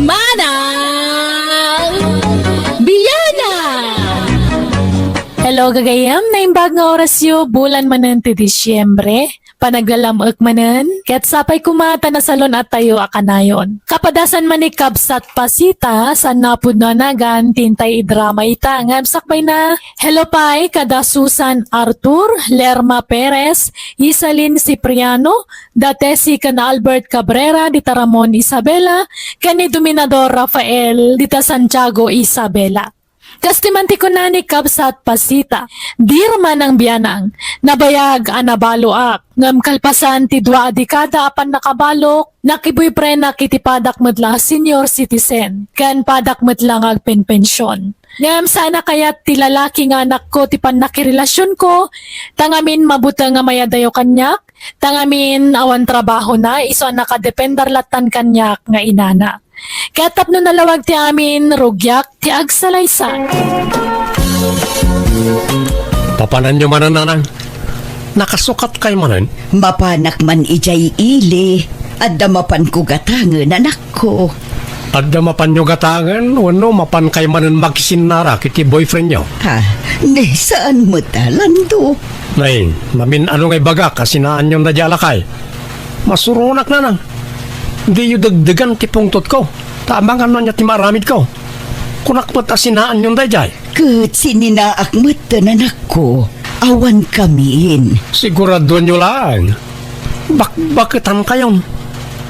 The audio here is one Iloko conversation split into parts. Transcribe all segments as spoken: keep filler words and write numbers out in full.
Manang Biana! Hello, gagayem. Naimbag nga orasyo, bulan manen ti Disyembre. Panaglalam-ek manen, ket sapay koma ta nasalun-attayo a kanayon. Kapadasan man ni Kabsat Pasita, saan nga pudno a nagan, ti intay idrama ita, ngem sakbayna, hello pay, kada Susan Arthur, Lerma Perez, Isalin Cipriano, da Tessie ken Albert Cabrera, dita Ramon Isabela, ken ni Dominador Rafael, dita Santiago Isabela. Kas ti man ti kuna ni Kabsat Pasita, "Dear Manang Bianang, nabayag a nabaloak, ngem kalpasan ti dua a dekada a pannakabalok, nakiboyfriendak iti padak met la a senior citizen, ken padak met la nga agpenpensyon. Ngem saan a kayat ti lalaki nga anakko ti pannakirelasionko, ta ngamin mabuteng a mayadayo kaniak, ta ngamin awan trabahona, isu a nakadepender lattan kaniak nga inana." Ket tapno nalawag ti amin, rugiak ti agsalaysay. Papananyo manen, nanang? Nakasukat kay manen? Mapanak man idiay ili. Adda mapanko gatangen, anakko. Adda mapanyo gatangen, wenno mapan kay manen makisinnara kiti boyfriendyo? Ha? Ne, saan met a, Lando. Nay, mamin-ano nga ibagak a sinaanyon daydiay a lakay? Masuronak, nanang. Diyo degdegan ti pungtotko, ta amangan no ania ti maaramidko. Kunak met a sinaanyon daydiay. Ket sininaak metten, anakko, awan kamin. Siguraduanyo laeng. Bakbaketankayon.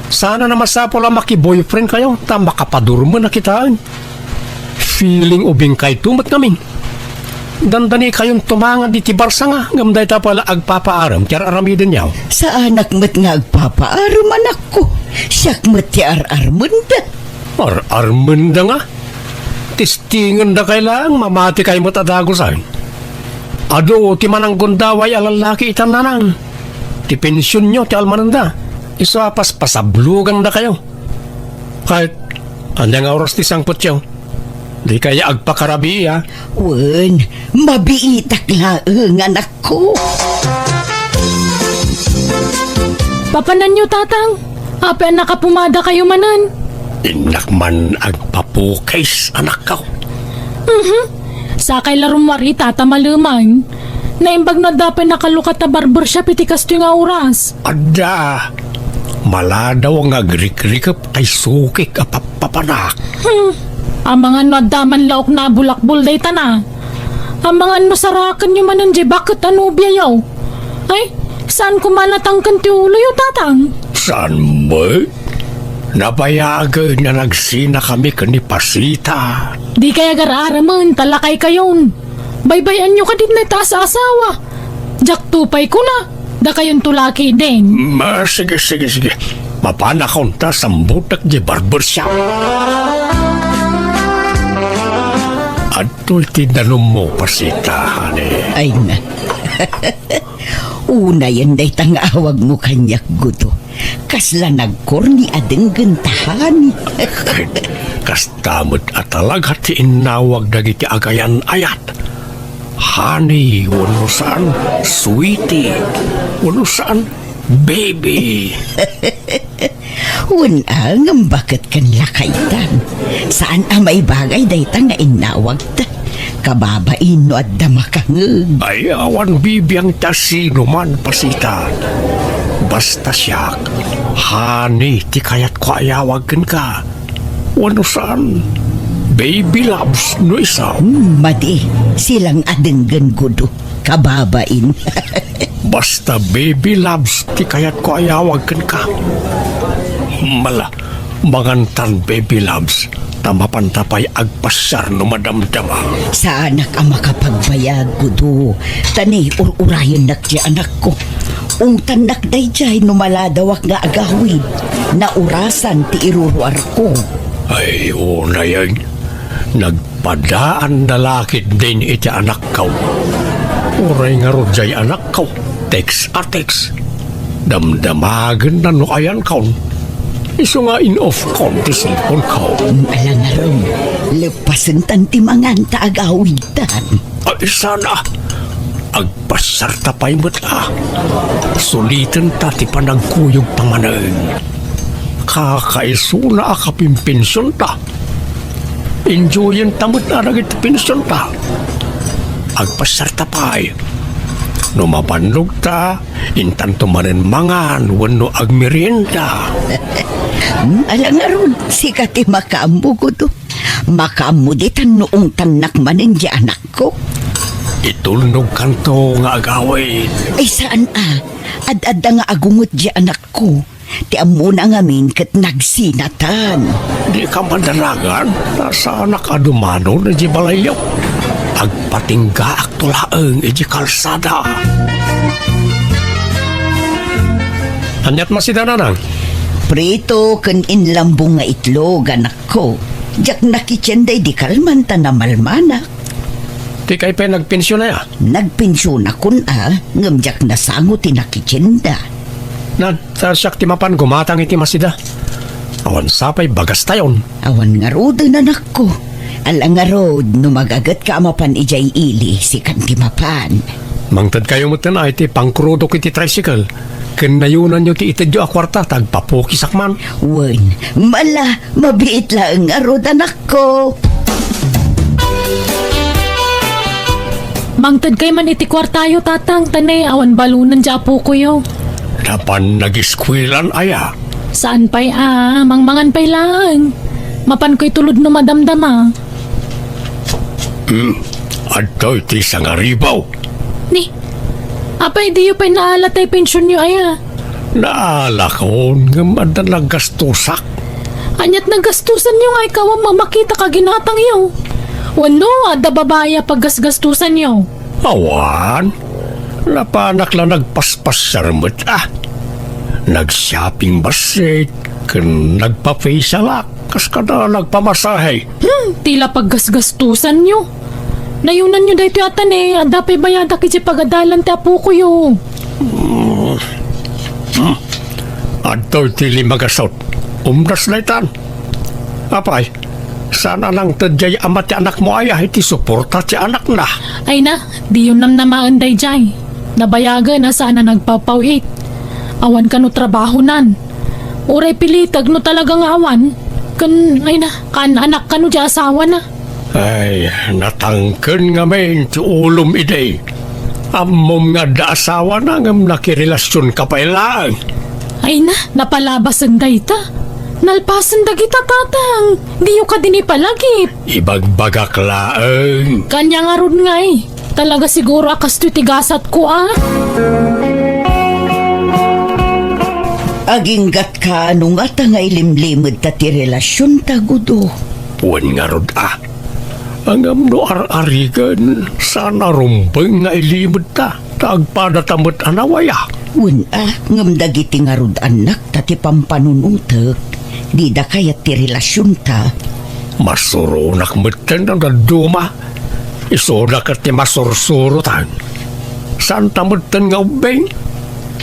Saan a masapul a makiboyfriendkayo, ta makapadurmen a kitaen. Feeling ubingkayto met ngamin. Dandanikayon tumangan iti barsanga, ngem dayta pay la agpapaarem ti ar-aramidenyo. Saanak met nga agpapaarem, anakko. Siak met ti ar-armenda. Ar-armenda nga? Testingenda kay laeng, mamati kay met a dagusen. Adu ti mananggundaway a lallaki itan, nanang. Ti pensionyo ti almanenda. Isu a paspasablugandakayo. Ket, ania nga oras ti sangpetyo? Dikay agpakarabii, a? Wen, mabiitak laeng, anakko. Papananyo, tatang? Apay a nakapumadakayo manen? Innak man agpapukis, anakko. Mhm. Sakay la rummuar ita ta maleman. Naimbag no adda pay nakalukat a barbershop iti kastoy nga oras. Adda. Maladaw nga agrikrikep tay sukik a pappapanak. Hmm. Amangan no adda man laok nabulakbol dayta na. Amangan no sarakenyo manen diay baket a nobiayo. Ay, saan koma natangken ti uloyo, tatang? Saan met? Nabayagen a nagsinakami ken ni Pasita. Dikay agar-aramen ta lakaykayon. Baybay-anyo kadi dayta a saasawa. Diakto pay kuna, dakayonto lakiden. Ma, sige, sige, sige. Mapanakon ta sambutek diay barbershop. Adtoy ti danummo, Pasita, honey. Ay na. Unayen dayta nga awagmo kaniak, Gudo. Kasla nagkorni a denggen ta honey. Kasta met a talaga ti innawag dagiti agayan-ayat. Honey, wenno saan, sweetie, wenno saan, baby. Wen a, ngem baket ken lakaytan. Saan a maibagay dayta nga innawagta. Kababain no adda makangeg. Ay, awan bibiang ti asinoman, Pasita. Basta siak, honey ti kayatko a iyawag kenka. Wenno saan, baby loves no isu. Hmm, madi, silang a denggen, Gudo. Kababain. Basta baby loves ti kayatko a iyawag kenka. Mala, mangantan baby loves, ta mapanta pay agpasiar no madamdama. Saanak a makapagbayag, Gudo, ta ni ur-urayennak ti anakko. Ungtannak daydiay no maladawak nga agawid. Naurasan ti iruruarko. Ay, unayen, nag- Padaan da la ketdin iti anakko. Uray ngarud diay anakko, text a text. Damdamagenna no ayankon. Isu nga in-off kon ti cellphone ko. Ala ngarud, leppasentan ti mangan ta agawidtan. Ay, saan a. Agpasiarta pay met a. Sulitenta ti panagkuyogta manen. Kakaisuna a kapinpensionta. Enjoyenta met a dagiti pensionta. Agpasiarta pay. No mabannogta, intanto manen mangan wenno agmerienda. Hmm, ala ngarud, sika ti makaammo, Gudo. Makaammo ditan no ungtannak manen di anakko. Itulnogkanto nga agawid. Ay, saan a. Ad-adda nga agunget di anakko. Ti ammona ngamin ket nagsinatan. Dika madanagan, ta saanak a dumanon idiay balayyo. Agpatinggaakto laeng idiay kalsada. Aniat masida, nanang? Prito ken inlambong nga itlog, anakko. Diak nakitienda idi kalman ta namalmanak. Dikay pay nagpensiona, a? Nagpensionakon a, ngem diak nasango ti nakitienda. Na, ta siak ti mapan gumatang iti masida. Awan sapay bagastayon. Awan ngaruden, anakko. Ala ngarud, no magagetka a mapan idiay ili, sikan ti mapan. Mangtedkayo metten a iti pangkrudok iti tricycle, ken nayunanyo ti itedyo a kuarta ta agpapukisak man. Wen, mala, mabiit laeng ngarud, anakko. Mangtedkay man iti kuartayo, tatang, ta ne, awan balunen ti apokoyo. Napan nagiskuelan aya? Saan pay a, mangmangan pay laeng. Mapanko itulod no madamdama. Hmm, adtoy ti sangaribaw. Ni, apay diyo pay naala tay pensionyo aya? Naalakon, ngem adda naggastusak. Aniat naggastusanyo nga ikaw a mamakita ka ginatangyo? Wenno, adda babai a paggasgastusanyo? Awan. Napanak la nagpaspasiar met a. Nag-shopping bassit, ken nagpa-facialak, kas kada nagpamasahe. Hmm, ti la paggasgastusanyo. Nayunanyo daytoy a tane, adda pay bayadak iti pagadalan ti apokoyo. Hmm. Hmm. Adtoy ti limagasut. Umdas daytan. Apay, saan a nangted diay ama ti anakmo aya iti suporta ti anakna? Ay na, diyon namnamaen daydiay. Nabayagen a saan a nagpapaw-it. Awan kano trabahonan. Uray piliteg no talaga nga awan. Ken, ay na, kaan-anak kano diay asawana. Ay, natangken ngamin ti ulom idi. Ammom nga adda asawana ngem nakirelasionka pay laeng. Ay na, napalabasen dayta. Nalpasen dagita, tatang. Diyo kadi ni palagip. Ibagbagak laeng. Kanya ngarud ngay. Talaga siguro a kastoy ti gasatko, a. Aginggatka no ngata nga ilimlimedta ti relasionta, Gudo. Wen ngarud a. Ngem no ar-arigen, saan a rumbeng nga ilimedta, ta agpadata met a nawaya. Wen a, ngem dagiti ngarud annakta ti pampanunotek, dida kayat ti relasionta. Masuronak metten a dadduma. Isuna ket ti masursurotan. Saanta metten nga ubbing?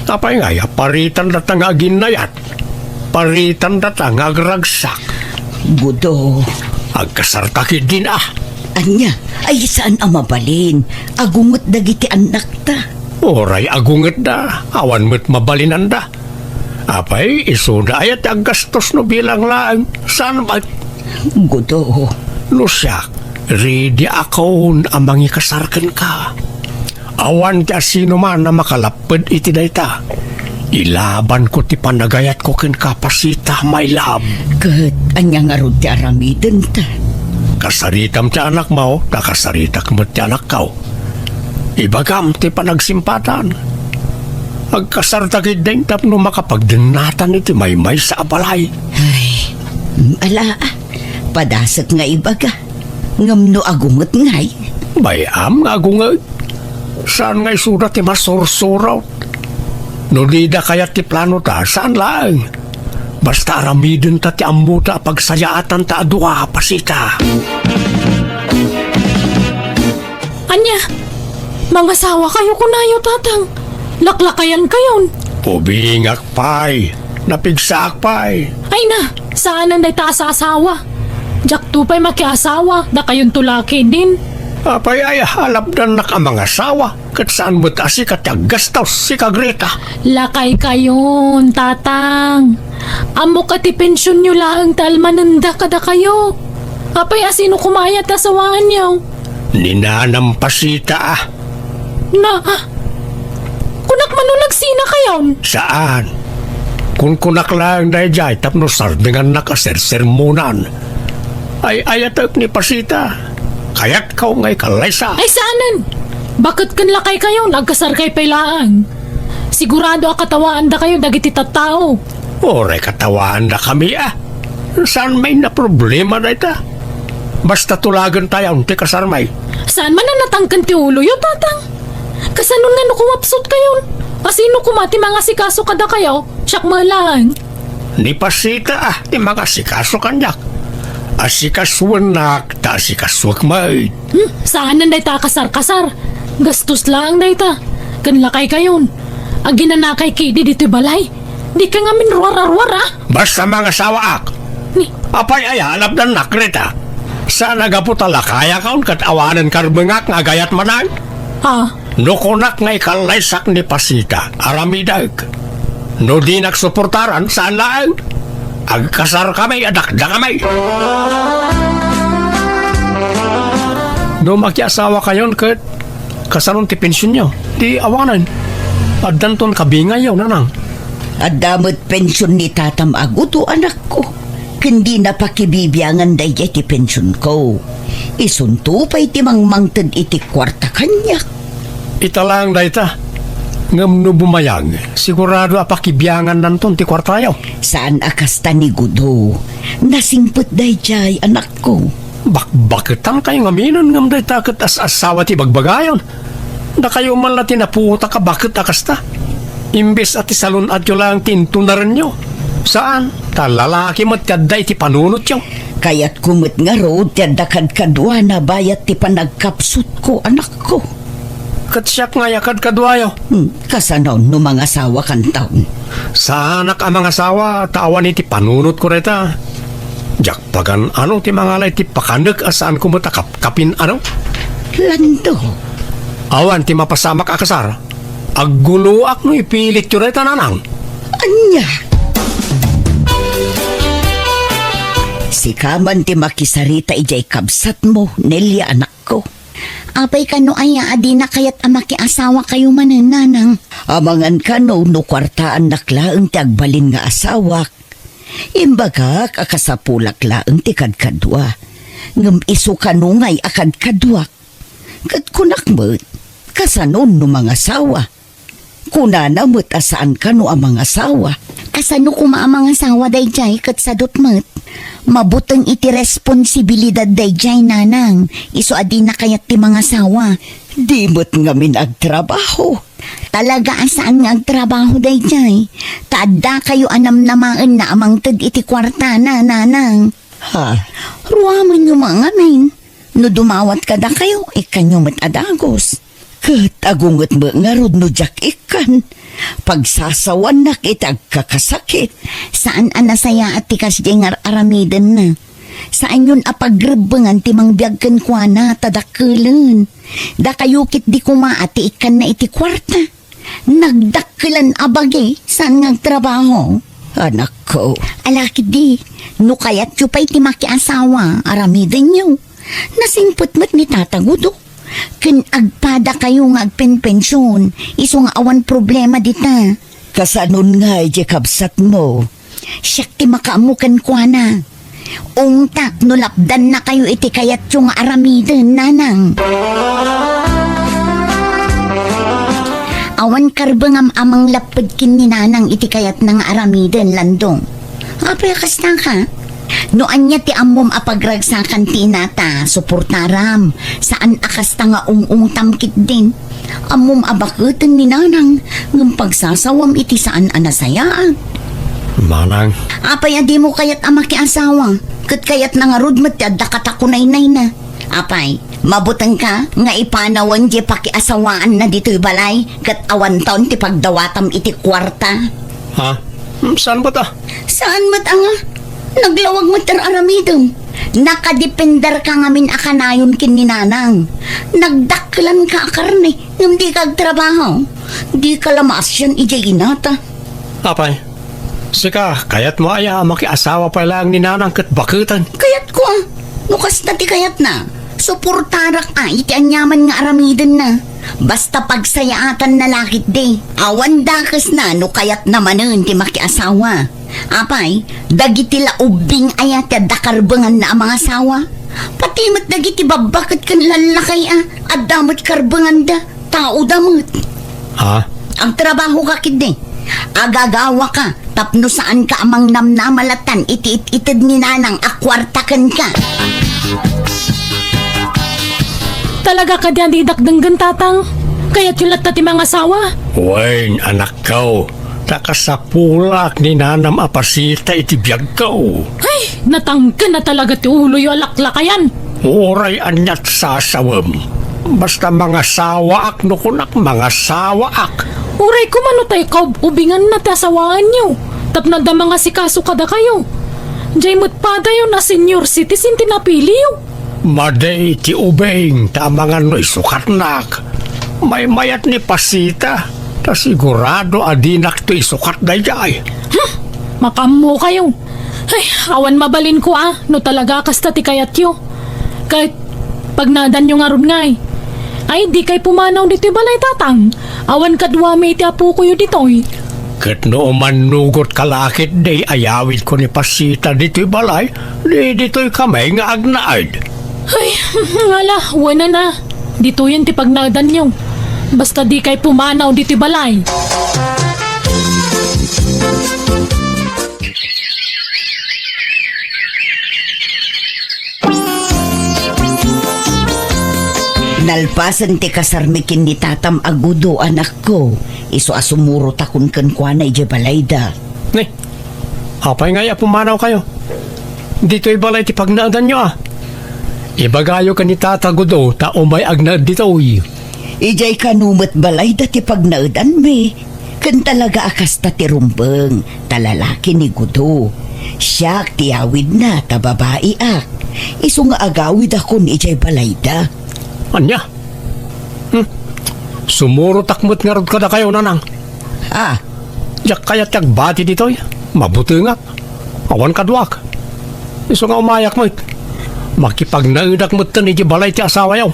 Apay ngay a paritandata nga aginnayat? Paritandata nga agragsak. Gudo. Agkasarta ketdin a. Ania? Ay, saan a mabalin. Agunget dagiti annakta. Uray agungetda, awan met mabalinanda. Apay, isuna aya ti aggastos no bilang laeng? Saan met? Gudo. No siak, ready akon a mangikasar kenka. Awan ti asinoman a makalapped iti dayta. Ilabanko ti panagayatko kenka, Pasita, my love. Ket ania ngarud ti aramidenta? Kasaritam ti anakmo, ta kasaritak met ti anakko. Ibagam ti panagsimpatan. Agkasarta ketdin tapno makapagdennatan iti maymaysa a balay. Ay, ala, padasek nga ibaga. Ngem no agunget ngay? Bay-am nga agunget. Saan nga isuda ti masursurot? No dida kayat ti planota, saan laeng. Basta aramidenta ti ammota a pagsayaatanta a dua, Pasita. Ania? Mangasawa kayo kunayo, tatang? Laklakayan kayon. Ubingak pay. Napigsaak pay. Ay na, saanen dayta a saasawa. Diakto pay makiasawa, dakayonto la ketdin. Apay aya a lapdannak a mangasawa, ket saan met a sika ti aggastos, sika Greta? Lakaykayon, Tatang. Ammok a ti pensionyo laeng ti almanenda kadakayo. Apay a sino koma aya ti asawaanyo? Ni Nanang Pasita a. Na, ah, kunak man no nagsinakayon? Saan. Kunkunak laeng daydiay tapno sardengannak a sersermonan. Ay-ayatek ni Pasita. Kayatko nga ikallaysa. Ay, saanen! Baket ken lakaykayon, agkasarkay pay laeng. Sigurado a katawaandakayo dagiti tattao. Uray katawaandakami a. Saan met a problema dayta. Basta tulagentayon ti kasarmi. Saan man a natangken ti uloyo, Tatang? Kasano nga no kuwapsutkayon? A sino koma ti mangasikaso kadakayo? Siak met laeng. Ni Pasita a ti mangasikaso kaniak. Asikasuennak ta asikasuek met. Hmm, saanen dayta a kasarkasar. Gastos laeng dayta. Ken lakaykayon. Aginanakay ketdi ditoy balay. Dika ngamin ruar-aruar, a. Basta mangasawaak. Ni? Apay aya a lapdannak, Greta? Saan a gapu ta lakayakon ket awanen karbengak nga agayat manen? Ah. No kunak nga ikallaysak ni Pasita, aramidek. No dinak suportaran, saan laeng. Agkasarkami a dakdakami. No makiasawakayon ket kasanon ti pensionyo? Ti awanen. Addanton kabingayyo, Nanang. Adda met pension ni tatam a Gudo, anakko. Ken dina pakibibiangan daydiay ti pensionko. Isunto pay ti mangmangted iti kuarta kaniak. Ita laeng dayta. Ngem no bumayag, sigurado a pakibiangannanton ti kuartayo. Saan a kasta ni Gudo. Nasingpet daydiay, anakko. Bakbaketankayo ngaminen ngem dayta ket as-asawa ti bagbagayon. Dakayo man la ti napuotak a baket a kasta. Imbes a ti salun-atyo laeng ti intunarenyo. Saan, ta lalaki met ti adda iti panunotyo. Kayatko met ngarud ti adda kadkaduana bayat ti panagkapsutko, anakko. Ket siak ngay a kadkaduayo. Hmm, kasano no mangasawakanton? Saanak a mangasawa ta awan iti panunotko dayta. Diak pagan-ano ti mangala iti pakanek a saanko met a kapkapin-ano? Lando. Awan ti mapasamak a kasar. Agguloak no ipilityo dayta, Nanang. Ania? Sika man ti makisarita idiay kabsatmo, Nelia, anakko. Apay kano aya a dina kayat a makiasawakayo manen, Nanang? Amangan kano no kuartaannak laeng ti agbalin nga asawak. Imbagak a kasapulak laeng ti kadkadua. Ngem isu kano ngay a kadkaduak. Ket kunak met, kasanon no mangasawa? Kunana met a saan kano a mangasawa. Kasano koma a mangasawa daydiay ket sadut met? Mabuteng iti responsibilidad daydiay, Nanang, isu a dina kayat ti mangasawa. Di met ngamin agtrabaho. Talaga a saan nga agtrabaho daydiay? Ta addakayo a namnamaenna a mangted iti kuartana, Nanang. Ha? Ruamenyo met ngamin. No dumawat kadakayo, ikkanyo met a dagus. Ket agunget met ngarud no diak ikkan. Pagsasawannak iti agkakasakit. Saan a nasayaat ti kasdiay nga ar-aramidenna. Saanyon a pagrebbengan ti mangbiag kenkuana ta dakkelen. Dakayo ketdi koma a ti ikkanna iti kuarta. Nagdakkelan a bagi, saan nga agtrabaho? Anakko. Ala ketdi, no kayatyo pay ti makiasawa, aramidenyo. Nasingpet met ni Tata Gudo. Ken agpadakayo nga agpenpension, isu nga awan problema dita. Kasanon ngay diay kabsatmo? Siak ti makaammo kenkuana. Ungtak no lapdannakayo iti kayatyo nga aramiden, Nanang. Awan karbengam a manglapped ken ni Nanang iti kayatna nga aramiden, Landong. Apay a kasta ka? No ania ti ammom a pagragsakan ti inata, suportaram. Saan a kasta nga ung-ungtam ketdin. Ammom a baketen ni Nanang, ngem pagsasawam iti saan a nasayaat. Manang. Apay a dimo kayat a makiasawa? Ket kayatna ngarud met ti adda katakunaynayna. Apay, mabutengka nga ipanawen diay pakiasawaanna ditoy balay, ket awanton ti pagdawatam iti kuarta? Ha? Hmm, saan met a? Saan met a nga? Naglawag met ti ar-aramidem. Nakadepender ka ngamin a kanayon ken ni Nanang. Nagdakkelan ka a karne, ngem di ka agtrabaho. Di ka la maasian idiay inata. Apay, sika, kayatmo aya a makiasawa pay laeng ni Nanang ket baketen? Kayatko a. No kasta ti kayatna, suportarak a iti aniaman nga aramidenna. Basta pagsayaatanna la ketdi. Awan dakesna no kayatna manen ti makiasawa. Apay, dagiti la ubbing aya ti adda karbenganna a mangasawa? Pati met dagiti babba ket ken lallaki a adda met karbenganda, taoda met. Ha? Agtrabaho ka ketdi. Agagawa ka tapno saan ka a mangnamnama latan iti it-ited ni Nanang a kuarta kenka. Talaga kadi a didak denggen, Tatang? Kayatyo latta ti mangasawa? Wen, anakko, ta kasapulak ni Nanam a Pasita iti biagko. Ay, natangken na talaga ti uloyo a laklakayan. Uray aniat sasawem. Basta mangasawaak no kunak, mangasawaak. Uray koma no tay kaub-ubinganna ti asawaanyo tapno adda mangasikaso kadakayo. Diay met padayon a senior citizen ti napiliyo. Madi ti ubing ta amangan no isukatnak. Maymayat ni Pasita, ta sigurado a dinakto isukat daydiay. Hmm, makaammokayo. Ay, awan mabalinko a, no talaga kasta ti kayatyo. Ket pagnaedanyo ngarud ngay. Ay, dikay pumanaw ditoy balay, Tatang. Awan kaduami iti apokoyo ditoy. Ket no umannugot ka la ketdi a yawidko ni Pasita ditoy balay, di ditoy kami nga agnaed. Ay, ala, wen a. Ditoyen ti pagnaedanyo. Basta dikay pumanaw ditoy balay. Nalpasen ti kasarmi ken ni tatam a Gudo, anakko, isu a sumurotakon kenkuana idiay balayda. Ni, apay ngay a pumanawkayo? Ditoy balay ti pagnaedanyo a. Ibagayo ken ni Tata Gudo ta umay agnaed ditoy. Idiay kano met balayda ti pagnaedanmi. Ken talaga a kasta ti rumbeng, ta lalaki ni Gudo. Siak ti yawidna, ta babaiak. Isu nga agawidakon idiay balayda. Ania? Hmm. Sumurotak met ngarud kadakayo, Nanang. Ah. Diak kayat ti agbati ditoy. Mabutengak. Awan kaduak. Isu nga umayak met. Makipagnaedak metten iti balay ti asawayo.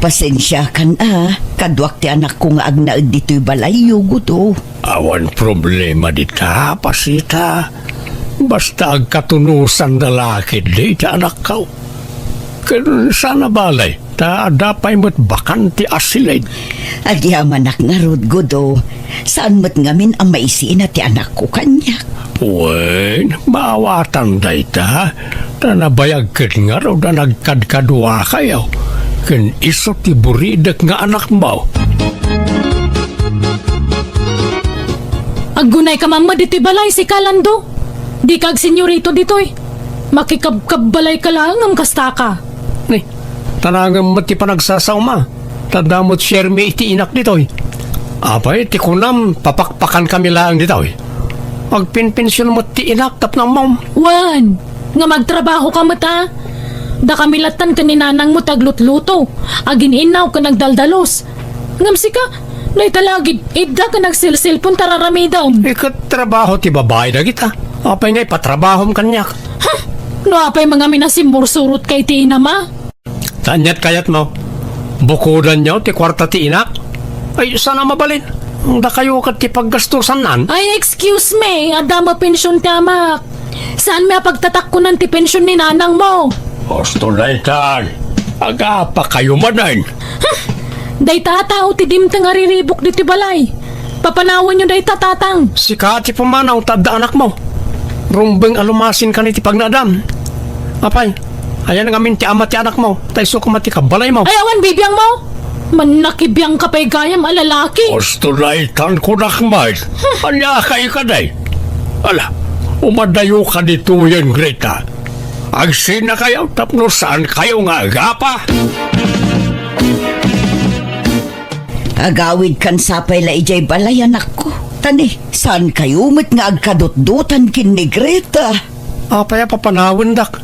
Pasensiakan a, kaduak ti anakko nga agnaed ditoy balayyo, Gudo. Awan problema dita, Pasita. Basta agkatunosan da la ketdi ti anakko. Ken saan a balay, ta adda pay met bakante a silid. Agyamanak ngarud, Gudo. Saan met ngamin a maisina ti anakko kaniak. Wen, maawatan dayta, ta nabayag ket ngarud a nagkadkaduakayo, ken isu ti buridek nga anakmo. Aggunayka man met ditoy balay, sika, Lando. Dika agsenyorito ditoy. Makikabkabbalayka laeng ngem kastaka. Ni, tanangem met ti panagsasaoma. Ta adda met siermi iti inak ditoy. Apay ti kunam, papakpakankami laeng ditoy? Agpenpension met ti inak tapno ammom. Wen, ngem agtrabahoka met a. Dakami lattan ken ni nanangmo ti aglutluto, agin-innaw ken agdaldalus. Ngem sika, dayta la agid-idda ken agselselpon ta raramidem. Iket trabaho ti babai dagita. Apay nga ipatrabahom kaniak? Huh! No apay mangamin a simmursurotka iti inam a? Ta aniat kayatmo? Bukodanyo ti kuarta ti inak? Ay, saan a mabalin? Dakayo ket ti paggastosannan. Ay, excuse me, adda met pension ti amak. Saanmi a pagtatakkonan ti pension ni nanangmo? Husto daytan. Agapakayo manen. Huh! Dayta a tao ti dimteng a riribuk ditoy balay. Papanawanyo dayta, tatang. Sika ti pumanaw ta adda anakmo. Rumbeng a lumasinkan iti pagnaedam. Apay, ayan ngamin ti ama ti anakmo, ta isu koma ti kabbalaymo. Ay, awan bibiangmo? Mannakibiangka pay gayam a lalaki. Husto daytan kunak met. Ania kay kadi? Ala, umadayoka ditoyen, Greta. Agsinakayo tapno saankayo nga agapa. Agawidkan sapay la idiay balay, anakko. Ta ni, saankayo met nga agkadutdotan ken ni Greta? Apay a papanawendak?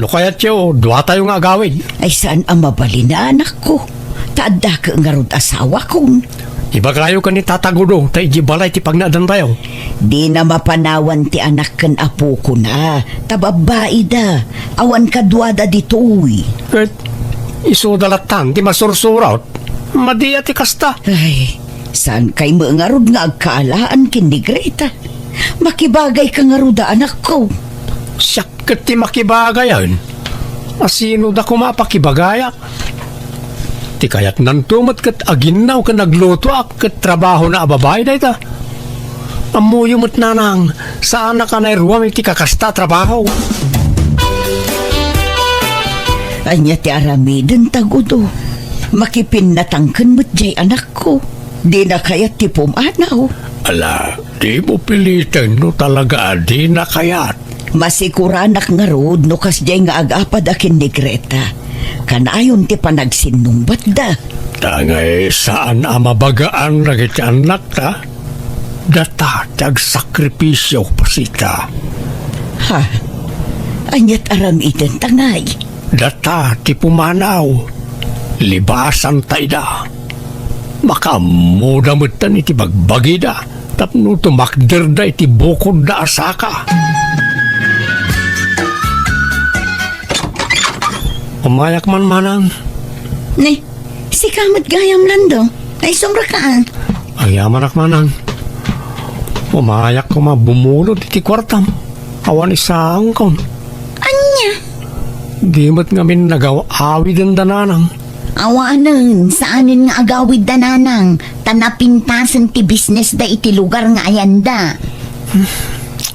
No kayatyo, duatayo nga agawid. Ay, saan a mabalin, anakko. Ta adda ngarud asawakon. Ibagayo ken ni Tata Gudo ta idiay balay ti pagnaedantayo. Dina mapanawan ti anak ken apokona. Ta babbaida. Awan kaduada ditoy. Ket isuda lattan ti masursurot. Madi a ti kasta. Ay, saan kay met ngarud nga agkaalaan ken ni Greta? Makibagayka ngarud a, anakko. Siak ket ti makibagayen. Asino da koma a pakibagayak? Ti kayatnanto met ket aginnaw ken aglutoak ket trabahona a babai dayta. Ammoyo met, nanang, saanak a nairuam iti kakasta a trabaho. Ania ti aramiden, Tagudo? Makipinnatangken met jay anakko. Dina kayat ti pumanaw. Ala, dimo piliten no talaga a dina kayat. Masikuranak ngarud no kasdiay nga agapad a ken ni Greta. Kanayon ti panagsinnungbatda. Tangay saan a mabagaan dagiti annakta. Data ti agsakripisio, Pasita. Ha? Aniat aramiden, tangay? Data ti pumanaw. Libasanta ida. Makaammoda metten iti bagbagida tapno tumakderda iti bukodda a saka. Umayak man, manang. Ne, sika met gayam, Lando. Ay, sumraka, ah. Agyamanak, manang. Umayak koma bumulod iti kuartam. Awan isaangkon. Ania? Di met ngamin nagaw-awiden da, nanang. Awanen, saanen nga agawidda, nanang, ta napintasen ti businessda iti lugar nga ayanda.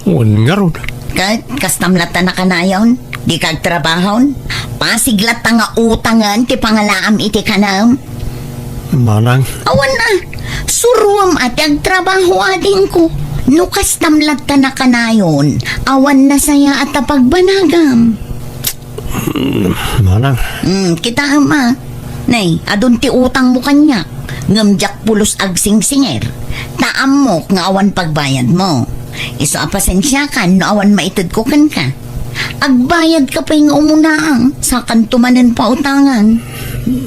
Wen ngarud. Ket kastam latta a kanayon, dika agtrabahon? Pasig latta nga utangen ti pangalaam iti kanam. Manang. Awan a, suroam a ti agtrabaho, adingko. No kastam latta a kanayon, awan nasayaat a pagbanagam. Mm, manang. Mm, kitaem a. Nay, adun ti utangmo kaniak. Ngem diak pulos agsingsinger. Ta ammok nga awan pagbayadmo. Isu a pasensiakan no awan maitedko kenka. Agbayadka pay nga umunaang, sakanto manen pautangan.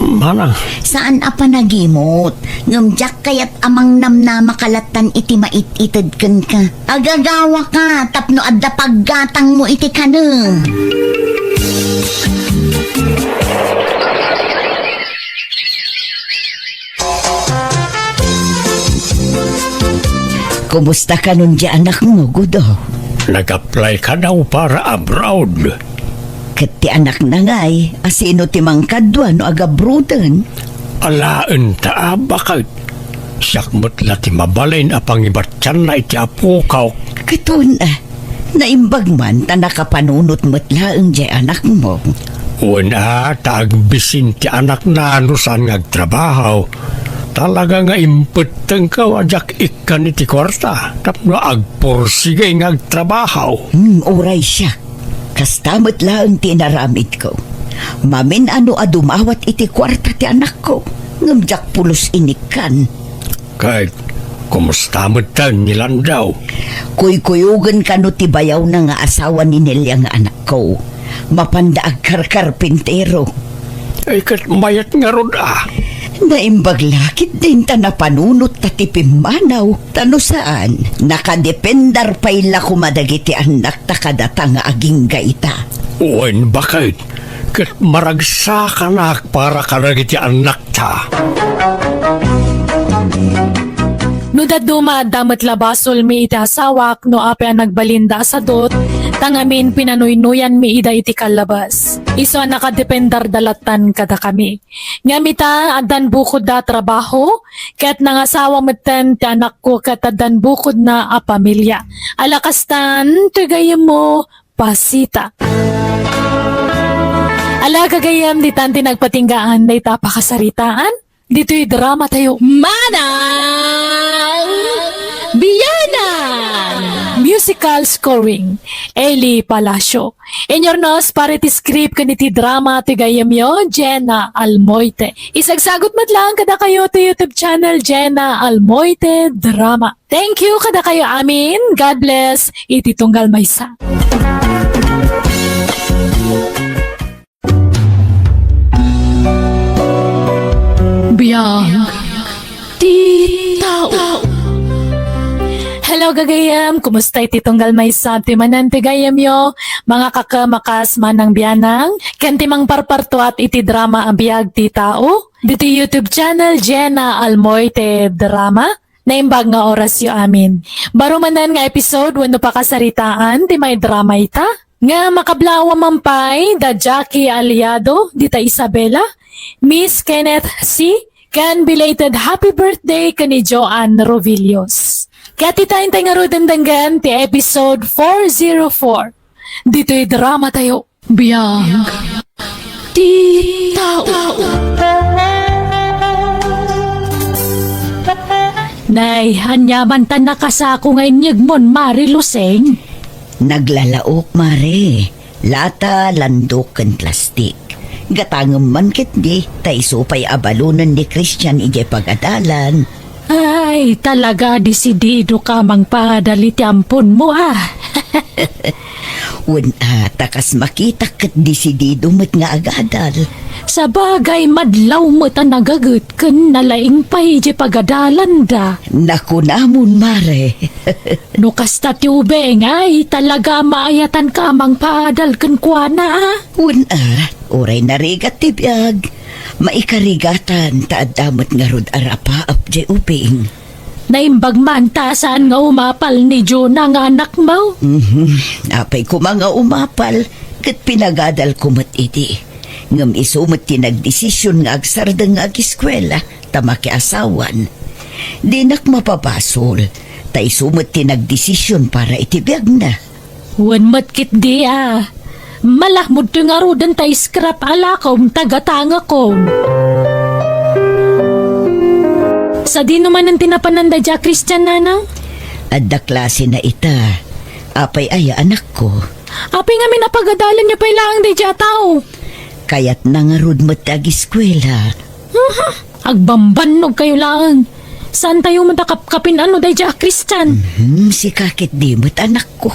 Manang. Saan a panagimot. Ngem diak kayat a mangnamnamaka lattan iti mait-ited kenka. Agagawaka tapno adda paggatangmo iti kanem. Kumusta kanon di anakmo, Gudo? Nag-apply kano para abroad. Ket ti anakna ngay, asino ti mangkadua no agabroaden? Alaenta a, baket. Siak met la ti mabalin a pangibatianna iti apok. Ket wen a, naimbag man ta nakapanunot met laeng diay anakmo. Wen a, ta agbisin ti anakna no saan nga agtrabaho. Talaga nga impettengko a diak ikkan iti kuarta tapno agpursigi nga agtrabaho. Hmm, uray siak. Kasta met laeng ti inaramidko. Mamin-ano a dumawat iti kuarta ti anakko, ngem diak pulos inikkan. Ket kumusta metten ni Landaw? Kuykuyogen kano ti bayawna nga asawa ni Nelia nga anakko. Mapanda agkarkarpintero. Ay, ket mayat ngarud a. Naimbag la ketdin ta napanunot ta ti pimmanaw. Ta no saan, nakadependar pay la koma dagiti annakta kadata nga agingga ita. Wen, baket, ket maragsakanak para kadagiti annakta. No dadduma, adda met la basolmi iti asawak no apay a nagbalinda a sadut, ta ngamin pinanuynoyanmi ida iti kallabas. Isu a nakadependarda lattan kadakami. Ngem ita, addan bukodda a trabaho, ket nangasawa metten ti anakko ket addan bukodna a pamilia. Ala kastan, ti gayyemmo, Pasita. Ala, gagayyem, ditan ti nagpatinggaan dayta a pakasaritaan. Ditoy drama tayo. Manang Biyanan! Musical scoring, Eli Palacio. Inurnos para iti script ken iti drama ti gayyemyo, Jenna Almoite. Isagsagut met laeng kadakayo ti YouTube channel, Jenna Almoite Drama. Thank you kadakayo amin. God bless iti tunggal maysa. Biag ti tao. Hello, gagayem. Kumusta iti tunggal maysa ti manen ti gayemyo? Mga kakamakas manang bianang, ken ti mangparpartuat iti drama a Biag ti Tao. Ditoy YouTube channel, Jenna Almoite Drama. Naimbag nga orasyo amin. Baro manen nga episode wenno pakasaritaan ti maidrama ita, nga makablawa man pay da Jackie Aliado, dita Isabela, Miss Kenneth C, ken belated happy birthday ken ni Joanne Rovillos. Ket ita intay ngaruden denggen ti episode four zero four. Ditoy drama tayo. Biag ti tao. Nay, ania man ta nakasako nga inyegmon, Mare Luseng? Naglalaok, Mare. Lata, landok, ken plastik. Gatangem man ketdi, ta isu pay a balonen ni Christian idiay pagadalan. Ay, talaga, desidido ka mangpaadal iti amponmo, a. Wen a, ta kas makitak ket desidido met nga agadal. Sabagay, madlaw met a nagaget ken nalaing pay idiay pagadalanda. Nakunamon, Mare. No kasta ti ubing, ay, talaga, maayatan ka a mangpaadal kenkuana, a. Wen a, uray narigat ti biag, maikarigatan ta adda met ngarud a rapaap diay ubing. Naimbag man ta saan nga umapal ni Jonah nga anakmo? Mhm. Apay koma nga umapal, ket pinagadalko met idi. Ngem isu met ti nagdesision nga agsardeng nga agiskuela ta makiasawan. Dinak mapabasol, ta isu met ti nagdesision para iti biagna. Wen met ketdi a. Malakmod toy ngaruden ta scrap a lakom ta gatangekom. Sadino manen ti napanan daydiay a Christian, nanang? Adda klasena ita. Apay aya, anakko? Apay ngamin a pagadalanyo pay laeng daydiay a tao? Kayatna ngarud met ti agiskuela. Aha. Agbambannog kayo laeng. Saantayo met a kapkapin-an no daydiay a Christian? Mhm, sika ketdi met, anakko.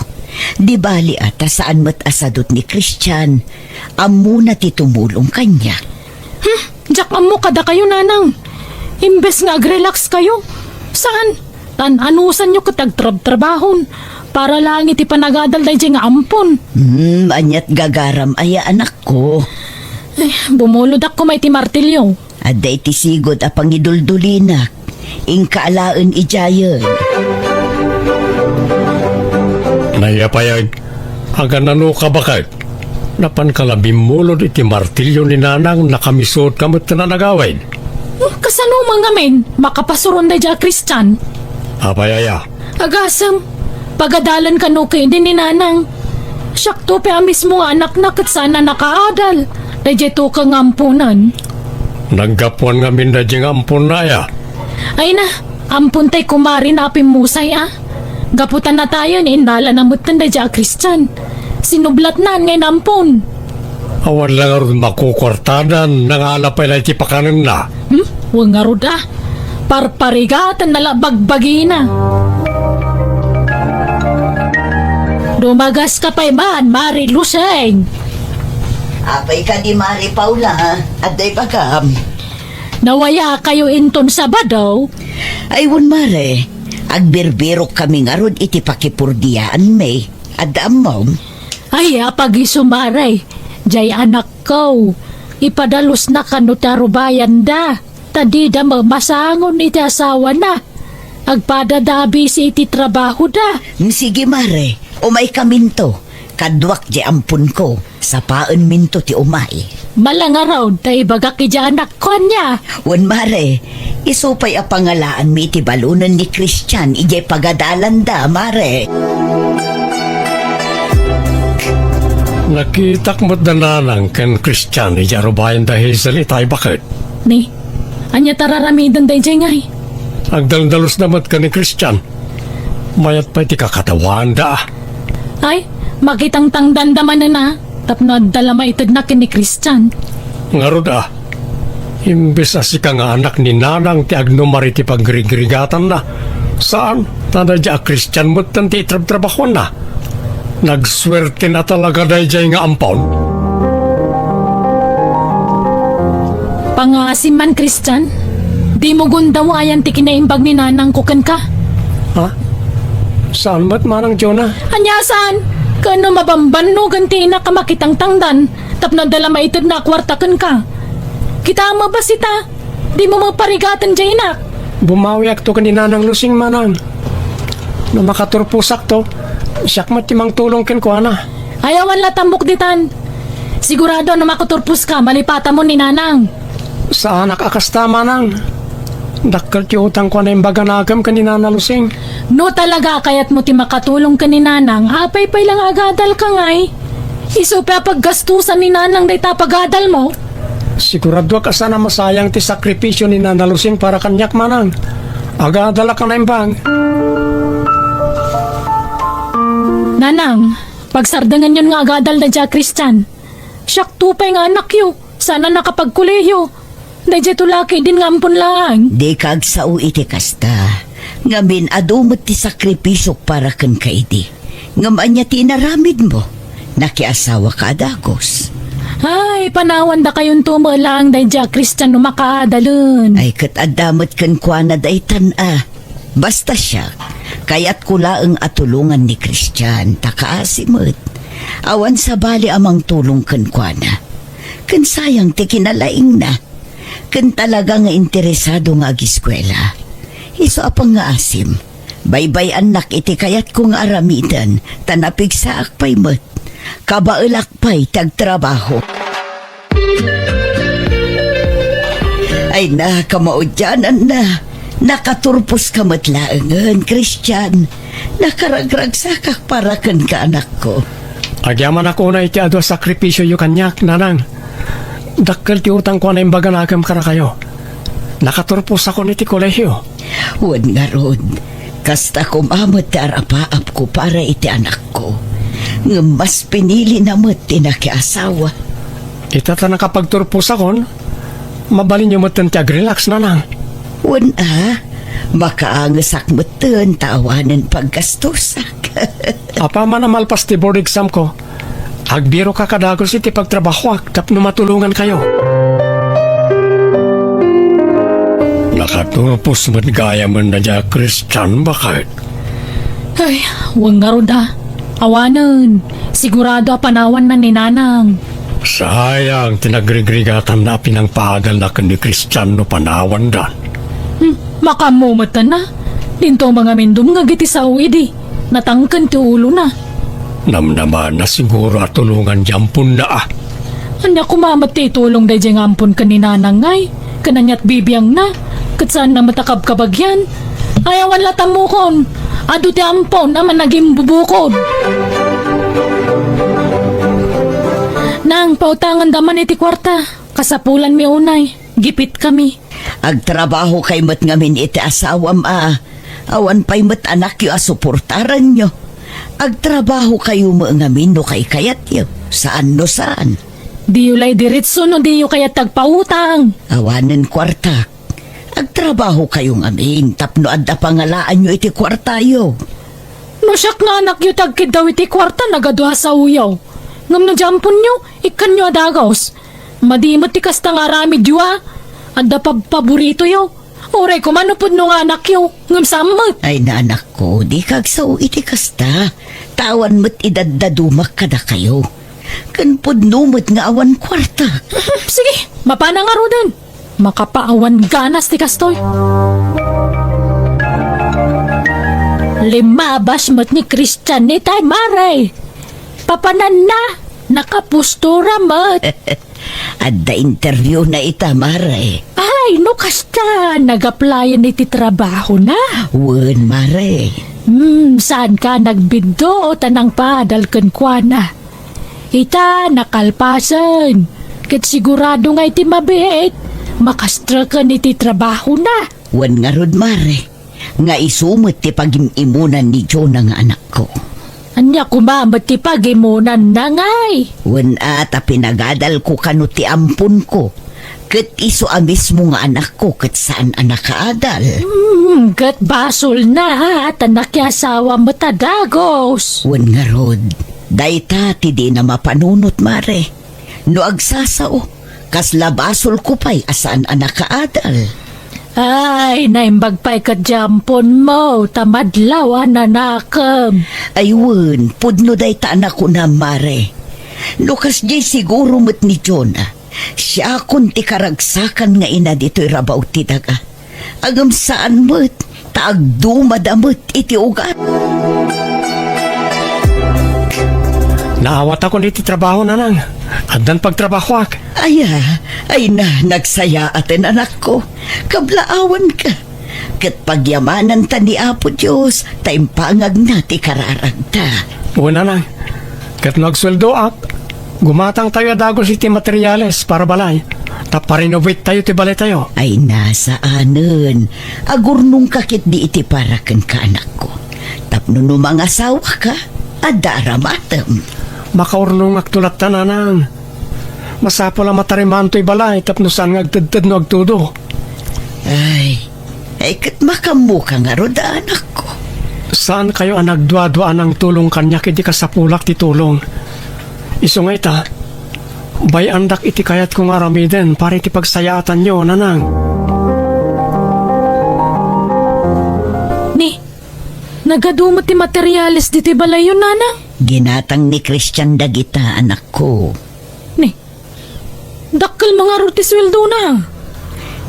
Di bali a ta saan met a sadut ni Christian. Ammona ti tumulong kaniak. Hmm, diak ammo kadakayo, nanang. Imbes nga agrelax kayo, saan? Tan-anusanyo ket agtrabtrabahon para laeng iti panagadal daydiay nga ampon. Hmm, aniat gagaram aya, anakko? Ay, bumulodak koma iti martilyo. Adda iti sigud a pangiduldulinak. Inka alaen idiayen. Naiyapayen, aganano ka baket? Napanka la bimmulod iti martilyo ni nanang, nakamisut ka met ken a nagawid. Hmm, kasano man ngamin? Makapasuron daydiay a Christian. Apay aya? Agasem, pagadalan kano ketdi ni nanang. Siakto pay a mismo nga anakna ket saan a nakaadal daydiay tukeng nga amponen. Naggapuan ngamin daydiay nga amponna aya? Ay na, ampon tay kumare na a pimmusay a. Gapu ta natayen, indalana metten daydiay a Christian. Sinublatnan nga inampon. Awan la ngarud makukuartanan, nangala pay la iti pakanenna. Hmm? Wen ngarud a. Parparigatenna la bagbagina. Dumagas ka pay man, Mare Luseng. Apay kadi, Mare Paula, adda ibagam? Nawaya kayo inton Sabado? Ay, wen, Mare. Agbirbirok kami ngarud iti pakipurdiaanmi. Adda ammom? Ay, apag-isu, Mare. Jay anakko, ipadalusna kano ti arubayanda. Ta dida mamasangon iti asawana. Agpadada a bisi iti trabahoda. Mm, sige, Mare. Umaykaminto. Kaduak jay amponko. Sapaenminto ti umay. Malangarud ta ibagak iti anakko ania. Wen, Mare, isu pay a pangalaanmi iti balonen ni Christian idiay pagadalanda, Mare. Nakitak met da Nanang ken Christian idiay arubayan da Hazel itay baket. Ni, ania ta raramiden daydiay ngay? Agdaldalusda met ken ni Christian. Mayat pay ti kakatawaanda. Ay, makitangtangdanda manen a, tapno adda la maitedna ken ni Christian. Ngarud a, imbes a sika nga anak ni Nanang ti agnumar iti pagrigrigatanna, saan, ta daydiay a Christian metten ti itrabtrabahuanna. Nagsuertena talaga daydiay nga ampon. Pangaasim man, Christian. Dimo gundawaan ti kinaimbag ni nanangko kenka. Ha? Saan met manang, Jonah? Ania saan? Ken no mabambannogen ti inak a makitangtangdan tapno adda la maitedna a kuarta kenka. Kita a mabasita, dimo maparigaten diay inak. Bumawiakto ken ni Nanang Lusing, manang. No makaturposakto, siak met ti mangtulong kenkuana. Ay, awan la tambok ditan. Sigurado a no makaturposka, malipatamon ni Nanang. Saanak a kasta, manang. Dakkel ti utangko a naimbag a nakem ken ni Nana Lusing. No talaga a kayatmo ti makatulong ken ni Nanang, apay pay la nga agadalka ngay? Isu pay a paggastusan ni Nanang dayta a pagadalmo? Siguradoak a saan a masayang ti sakripisio ni Nana Lusing para kaniak, manang. Agadalak a naimbag. Nanang, pagsardengenyon nga agadal daydiay a Christian. Siakto pay nga anakyo, saan a nakapagkolehiyo. Daydiay to la ketdin nga ampon laeng. Dika agsao iti kasta. Ngamin, adu met ti sakripisiok para kenka idi. Ngem ania ti inaramidmo? Nakiasawaka a dagus. Ay, panawan dakayonto met laeng daydiay a Christian no makaadalen. Ay, ket adda met kenkuana daytan a. Basta siak, kayatko laeng a tulongan ni Christian, ta kaasi met. Awan sabali a mangtulong kenkuana. Ken sayang ti kinalaingna. Ken talaga nga interesado nga agiskuela. Isu a pangngaasim, baybay-annak iti kayatko nga aramiden, ta napigsaak pay met. Kabaelak pay ti agtrabaho. Ay, nakamaudiananna. Nakaturposka met laengen, Christian. Nakaragragsakak para kenka, anakko. Agyamanak unay iti adu a sakripisioyo kaniak, nanang. Dakkel ti utangko a naimbag a nakem kadakayo. Nakaturposakon iti kolehio. Wen ngarud, kasta koma met ti arapaapko para iti anakko. Ngem mas pinilina met ti nakiasawa. Ita ta nakapagturposakon, mabalinyo metten ti agrelax, nanang. Wen a, makaangesak metten ta awanen paggastusak. Apaman a malpas ti board examko, agbiroka a dagus iti pagtrabahoak tapno matulongankayo. Nakaturpos met gayamen daydiay a Christian, baket. Ay, wen ngarud a. Awanen, sigurado a panawanna ni nanang. Sayang ti nagrigrigatanna a pinangpaadalna ken ni Christian no panawandan. Hmm, makaammo metten a. Dinto mangamin dumngeg iti sao idi. Natangken ti ulona. Namnamaanna siguro a tulongan diay amponna a. Ania koma met ti itulong daydiay nga ampon ken ni nanang ngay? Ken aniat bibiangna? Ket saanna met a kabkabagyan? Ay, awan la tammokon. Adu ti ampon a managimbubukod. Nang, pautanganda man iti kuarta. Kasapulanmi unay. Gipitkami. Agtrabahokay met ngamin iti asawam a. Awan pay met anakyo a suportaranyo. Agtrabahokayo met ngamin no kaykayatyo. Saan no saan. Diyo lay diretso no diyo kayat agpautang. Awanen kuartak. Agtrabahokayo ngamin tapno adda pangalaanyo iti kuartayo. No siak nga anakyo ti agkiddaw iti kuarta, nagadu a saoyo. Ngem no diay amponyo, ikkanyo a dagus. Madi met ti kasta nga aramidyo a. Adda pabpaboritoyo. Uray koma no pudno nga anakyo, ngem saan met. Ay, nanakko, dika agsao iti kasta. Ta awan met idaddadumak kadakayo. Ken pudno met nga awan kuartak. Sige, mapana ngaruden. Makapaawan ganas ti kastoy. Limabas met ni Christian itay, mare. Papananna, nakapostura met. Adda interviewna ita, mare. Ay, no kasta, nag-applyan iti trabahona? Wen, mare. Hmm, saanka nagbidduo ta nangpaadal kenkuana? Ita, nakalpasen. Ket sigurado nga iti mabiit, makastreken iti trabahona. Wen ngarud, mare, nga isu met ti pagim-imunan ni Jonah nga anakko. Ania koma met ti pagimunanna ngay? Wen a, ta pinagadalko kano ti amponko. Ket isu a mismo nga anakko ket saan a nakaadal. Hmm, ket basolna ta nakiasawa met a dagus. Wen ngarud, dayta ti dina mapanunot, mare. No agsasao, kasla basolko pay a saan a nakaadal. Ay, naimbag pay ket diay amponmo, ta madlaw a nanakem. Ay wen, pudno dayta a nakunam, Mare. No kasdiay siguro met ni Jonah, siakon ti karagsakan nga ina ditoy rabaw ti daga. Ngem saan met, ta agdumada met iti ugat. Naawatakon iti trabaho, nanang. Addan pagtrabahoak. Aya, ay na, nagsayaaten, anakko. Kablaawanka. Ket pagyamananta ni Apo Dios, ta impangagna ti kararagta. Wen, nanang. Ket no agsueldoak, gumatangtayo a dagus iti materiales para balay, ta parinovattayo ti balaytayo. Ay, na, saanen. Agurnongka ketdi iti para kenka, anakko. Tapno no mangasawaka, adda aramatem. Makaurnongakto latta, nanang. Masapul a matarimaantoy balay tapno saan nga agtedted no agtudo. Ay, ay, ket makammoka ngarud, anakko. Saankayo a nagduadua a nangtulong kaniak idi kasapulak ti tulong. Isu nga ita, bay-andak iti kayatko nga aramiden para iti pagsayaatanyo, nanang. Ni, nagadu met ti materiales ditoy balayyo, nanang? Ginatang ni Christian dagita, anakko. Ni, dakkel ngarud ti sueldona.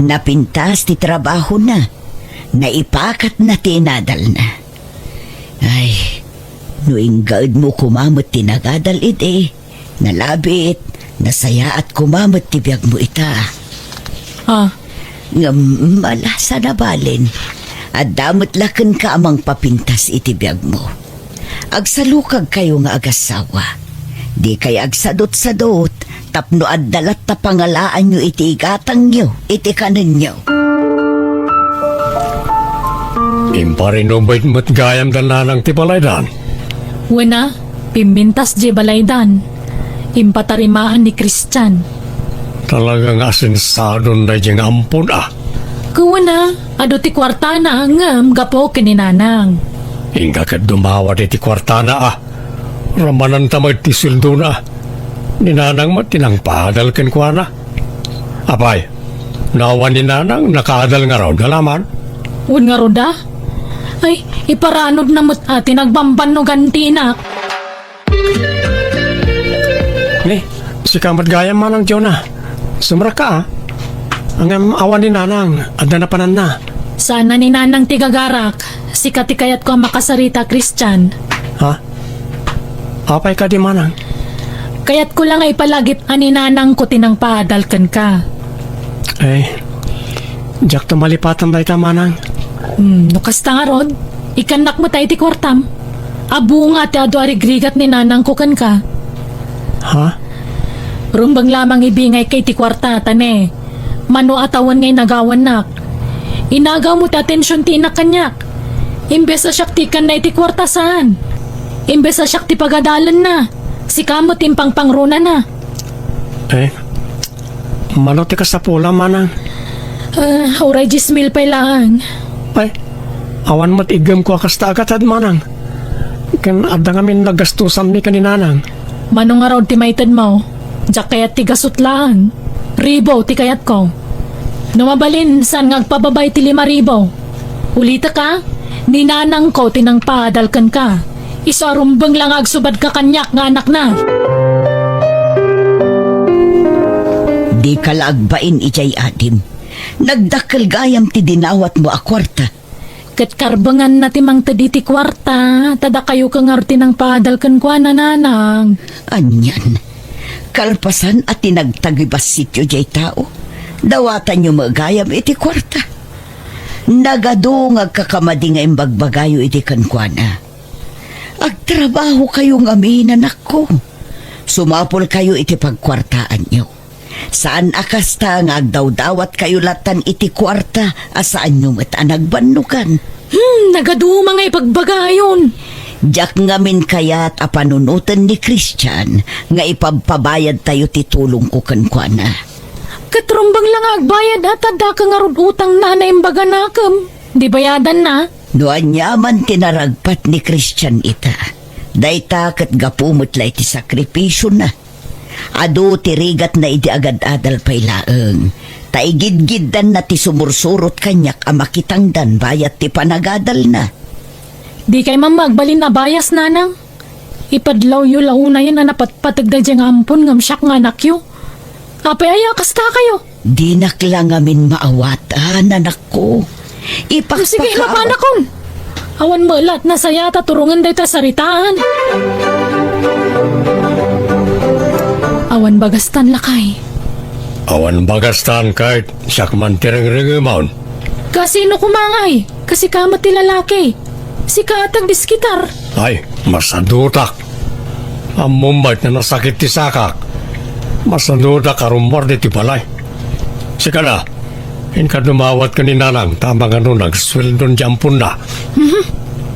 Napintas ti trabahona. Naipakatna ti inadalna. Ay, no inggaedmo koma met ti nagadal idi, nalabit, nasayaat koma met ti biagmo ita. Ah. Ngem, ala, saan a balin. Adda met la kenka a mangpapintas iti biagmo. Agsalukagkayo nga agassawa. Dikay agsadutsadut tapno adda latta pangalaanyo iti igatangyo, iti kanenyo. Imparinovatem met gayam da nanang ti balaydan. Wen a, pimpintas diay balaydan. Impatarimaan ni Christian. Talaga nga asensadon daydiay nga ampon a. Ket wen a, adu ti kuartana ngem gapu ken ni nanang. Inka ket dumawat iti kuartana a. Ramananta met ti sueldona. Ni nanang met ti nangpaadal kenkuana. Apay, no awan ni nanang, nakaadal ngarud nga laman? Wen ngarud a? Ay, iparanodna met a ti nagbambannogan ti inak. Ni, sika met gayam, Manang Jonah. Sumrekka a. Ngem awan ni nanang, adda napananna. Saan a ni nanang ti gagarak. Sika ti kayatko a makasarita, Christian. Ha? Apay kadi, Manang? Kayatko la nga ipalagip a ni nanangko ti nangpaadal kenka. Ay, diakto malipatan dayta, Manang. Hmm, no kasta ngarud, ikannak met iti kuartam. Abunga ti adu a rigrigat ni nanangko kenka. Ha? Rumbeng lamang ibingayka iti kuarta, ta ne, mano a tawen nga inagawannak. Inagawmo ti atension ti inak kaniak. Imbes a siak ti ikanna iti kuarta, saan. Imbes a siak ti pagadalenna, sika met ti impangpangronana. Eh, mano ti kasapula, Manang? Ah, uray dies mil pay laeng. Ay, awan met iggemko a kasta a gatad, Manang. Ken adda ngamin nagastosanmi ken ni Nanang. Mano ngarud ti maitedmo? Diak kayat ti gasut laeng. Ribu ti kayatko. No mabalin, saan nga agpababa iti lima ribu? Ulitek a, ni nanangko ti nangpaadal kenka. Isu a rumbeng la nga agsubadka kaniak nga anakna. Dika la agbain idiay adim. Nagdakkel gayam ti dinawatmo a kuarta. Ket karbenganna ti mangted iti kuarta, ta dakayo ket ngarud ti nangpaadal kenkuana, Nanang. Anian, kalpasan a ti nagtagibassityo diay tao, dawatanyo met gayam iti kuarta. Nagadu nga agkakamadi nga imbagbagayo idi kenkuana. Agtrabahokayo ngamin, anakko. Sumapulkayo iti pagkuartaanyo. Saan a kasta nga agdawdawatkayo latan iti kuarta a saanyo met a nagbannogan. Hmm, nagaduma nga ibagbagayon. Diak ngamin kayat a panunoten ni Christian nga ipabpabayadtayo ti tulongko kenkuana. Ket rumbeng la nga agbayad a ta daka ngarud utangna a naimbaganakem. Di bayadanna? No aniaman ti naragpat ni Christian ita, dayta ket gapu met la iti sakripisiona. Adu ti rigatna idi agad-adal pay laeng. Ta igidgiddanna ti sumursurot kaniak a makitangdan bayat ti panagadalna. Dikay man agbalin a bias, nanang. Ipadlawyo la unayen a napatpateg daydiay nga ampon ngem siak nga anakyo. Apay aya kasta kayo? Dinak la ngamin maawatan, anakko. Ipakpakaawat. Sige, mapanakon. Awan met la nasayaat a turongen dayta saritaan. Awan bagastan, lakay. Awan bagastan, ket siak man ti rengrengemon. Kasino koma ngay? Kasika met ti lalaki. Sika ti agdiskitar. Ay, masadutak. Ammom met nga nasakit ti sakak. Masadutak a rummuar ditoy balay. Sika la, inka dumawat ken ni nanang ta mangano nagsueldon ti amponna. Mhm.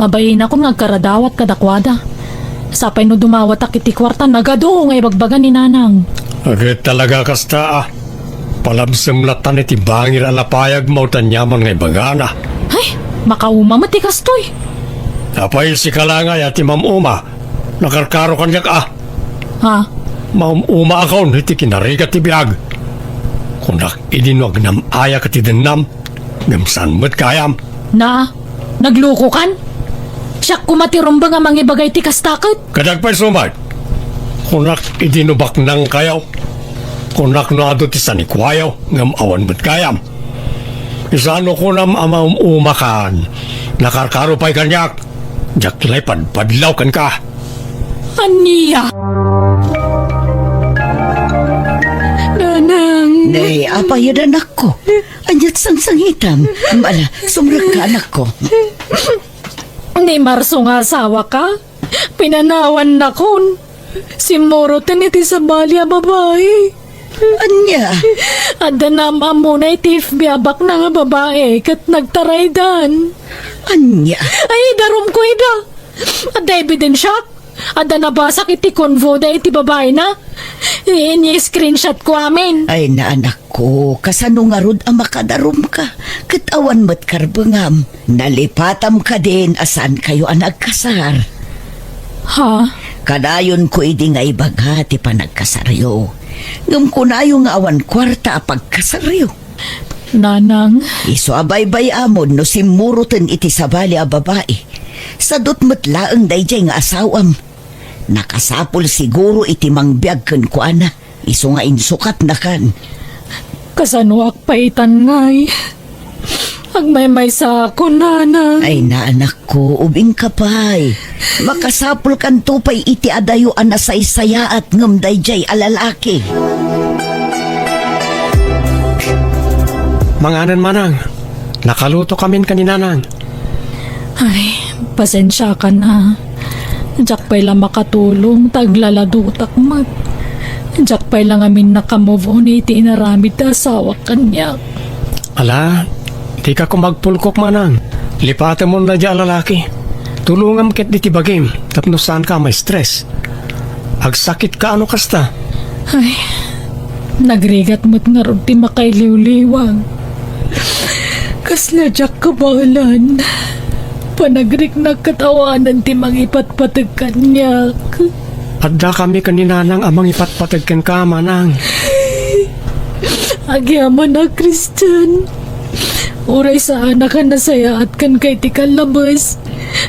Mabainakon nga agkaradawat kadakuada. Sapay no dumawatak iti kuarta, nagadu nga ibagbaga ni nanang. Ket talaga kasta, a. Palabsem latta iti bangir a lapayagmo ta aniaman nga ibagana. Ay, makauma met ti kastoy. Apay, sika la ngay a ti mam-uma. Nakarkaro kaniak, a. Ha? Maum-umaakon iti kinarigat ti biag. Kunak idi no agnam-ayak ti dennam, ngem saan met gayam. Na, naglukokan? Siak koma ti rumbeng a mangibaga iti kasta ket. Kadag pay sumat. Kunak idi no baknangkayo. Kunak no adu ti sanikuayo, ngem awan met gayam. Isano kunam a maum-umakan? Nakarkaro pay kaniak. Diak lay padpadlaw kenka. Ania? Nanang. Nay, apay, anakko? Aniat sangsangitam? Ala, sumrekka, anakko. Ni Marso nga asawaka, pinanawannakon. Simmuroten iti sabali a babai. Ania? Adda naam-ammona iti F B a baknang a babai ket nagtaraydan. Ania? Ay, idarumko ida. Adda ebidensiak. Adda nabasak iti convo da iti babaina. Ini-screenshotko amin. Ay, naanakko, kasano ngarud a makadarumka? Ket awan met karbengam. Nalipatam kadin a saankayo a nagkasar. Ha? Kadayonko idi nga ibaga ti panagkasaryo. Ngem kunayo nga awan kuarta a pagkasaryo. Nanang. Isu a baybay-amon no simmuroten iti sabali a babai. Sadut met laeng daydiay nga asawam. Nakasapul siguro iti mangbiag kenkuana. Isu nga insukatnakan. Kasanoak pay itan ngay? Agmaymaysaak, nanang. Ay, naanakko, ubingka pay. Makasapulkanto pay iti adayo a nasaysayaat ngem daydiay a lalaki. Manganen, manang. Nakalutokamin ken ni nanang. Ay, pasensiakan a. Diak pay la makatulong ta aglaladutak met. Diak pay la ngamin naka-move on iti inaramid ti asawak kaniak. Ala, dika koma agpulkok, manang. Lipatemon daydiay a lalaki. Tulongam ketdi ti bagim tapno saanka a ma-stress. Agsakitka a no kasta. Ay, nagrigat met ngarud ti makailiwliwang. Kasla diak kabaelan. Panagriknak ket awanen ti mangipatpateg kaniak. Addakami ken ni nanang a mangipatpateg kenka, manang. Agyamanak, Christian. Uray saanak a nasayaat kenka iti kallabes,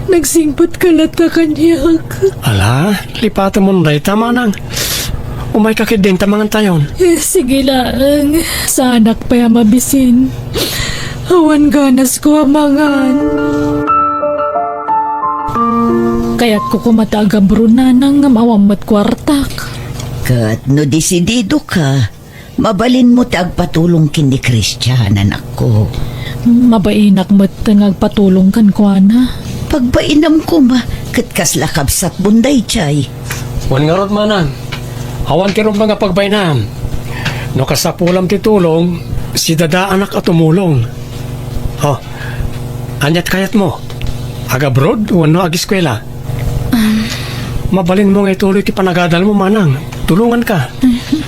nagsingpetka latta kaniak. Ala, lipatemon dayta, manang. Umayka ketdin ta mangantayon. Eh, sige laeng. Saanak pay a mabisin. Awan ganasko a mangan. Kayatko koma ti agabro, nanang, ngem awan met kuartak. Ket no desididoka, mabalinmo ti agpatulong ken ni Christian, anakko. Mabainak met nga agpatulong kenkuana. Pagbainam koma, ket kasla kabsatmon daydiay. Wen ngarud, manang, awan ti rumbeng a pagbainam. No kasapulam ti tulong, sidadaanak a tumulong. Oh, aniat kayatmo? Agabroad wenno ageskuela? Um. Mabalinmo nga ituloy ti panagadalmo, manang. Tulonganka.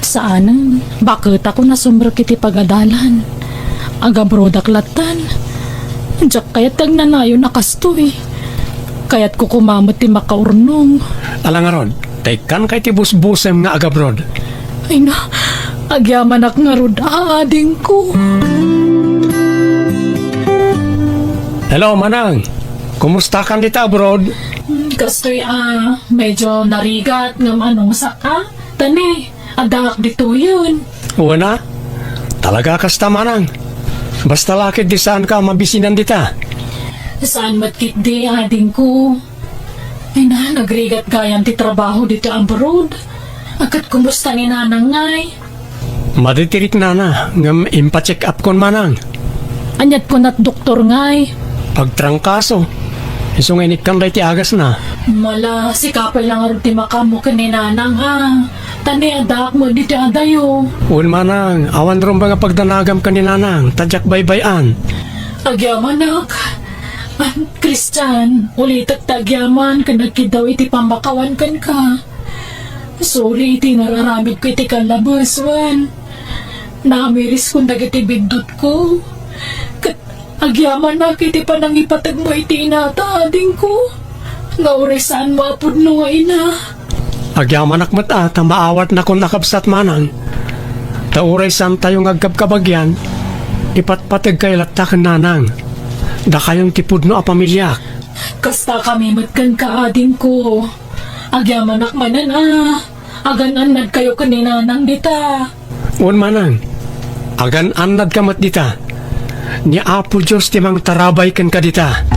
Saanen. Baket a ko nasumrek iti pagadalan. Agabroadak lattan. Diak kayat ti agnanayon a kastoy. Kayatko koma met ti makaurnong. Ala ngarud, ta ikkanka iti busbusem nga agabroad. Ay na, agyamanak ngarud, adingko. Hello, Manang. Kumustakan dita abroad? Hmm, kastoy, ah, medyo narigat ngem anong saka? Tani, addaak ditoyen. Wen a? Talaga kasta, Manang. Basta la ketdi saanka a mabisinan dita. Saan met ketdi, adingko. Ay na, nagrigat gayam ti trabaho dita abroad. Ket kumusta ni Nanang ngay? Madi ti riknana, ngem impacheck-upkon, Manang. Aniat kunat doktor ngay? Agtrangkaso. Isu nga inikkan dayta agasna. Mala, sika pay la ngarud ti makaammo ken ni Nanang, a. Tani addaak met dita adayo. Wen, Manang, awan rumbeng a pagdanagam ken ni Nanang, ta diak baybay-an. Agyamanak. Ah, Christian, ulitek ta agyaman ken agkiddaw iti pammakawan kenka. Sorry iti nararamidko iti kallabes, wen. Naamiriskon dagiti biddutko. Ket agyamanak iti panangipategmo iti inata, adingko. Nga uray saanmo a pudno nga ina. Agyamanak met a ta maawatnakon a kabsat, Manang. Ta uray saantayo nga agkabkabagian, ipatpategkayo latta ken Nanang. Dakayon ti pudno a pamiliak. Kastakami met kenka, adingko. Agyamanak manen a, agan-annadkayo ken ni Nanang dita. Wen, Manang, agan-annadka met dita. Ni Apo Dios ti mangtarabay kenka dita.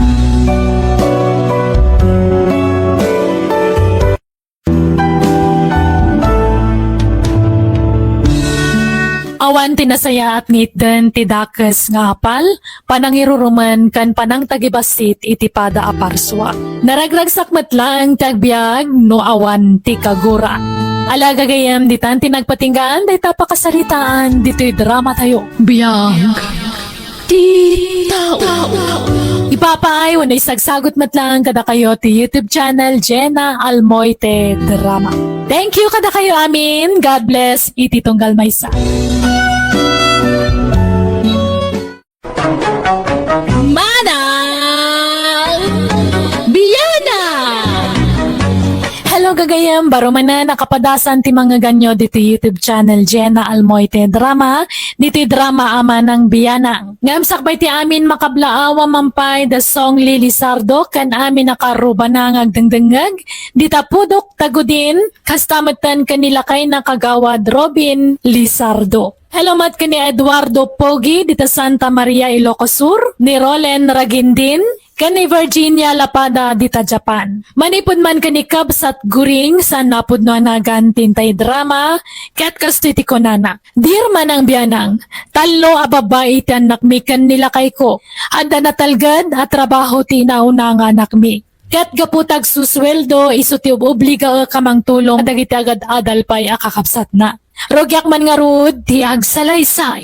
Awan ti nasayaat nga itden ti dakes nga apal, panangirurumen ken panangtagibassit iti pada a parsua. Naragragsak met laeng ti agbiag no awan ti kagura. Ala gagayyem, ditan ti nagpatinggaan dayta pakasaritaan ditoy dramatayo. Biag ti tao. Ipapaay wenno isagsagut met laeng kadakayo ti YouTube channel Jenna Almoite Drama. Thank you kadakayo amin. God bless iti tunggal maysa. Manang Biana! Hello, gagayyem. Baro manen a kapadasan ti mangngeganyo ditoy YouTube channel Jenna Almoite Drama, ditoy drama a Manang Biana. Ngem sakbay ti amin makablaaw a mampay da Song Lily Sardo ken amin a karrubana nga agdengdengngeg, dita Pudok Tagudin, kasta metten ken ni lakayna Kagawad Robin Lizardo. Hello met ken ni Eduardo Pogi dita Santa Maria, Ilocos Sur, ni Rolen Ragindin, ken ni Virginia Lapada dita Japan. Manipud man ken ni Kabsat Guring, saan napudno a nagan ti intay drama, ket kastoy ti kunana, "Dear Manang Bianang, tallo a babbai ti annakmi ken ni lakayko. Adda natalged a trabaho ti inauna nga anakmi. Ket gapu ta agsusueldo, isu ti ub-, obligaek a mangtulong dagiti agad-adal pay a kakabsatna. Rugiak man ngarud ti agsalaysay."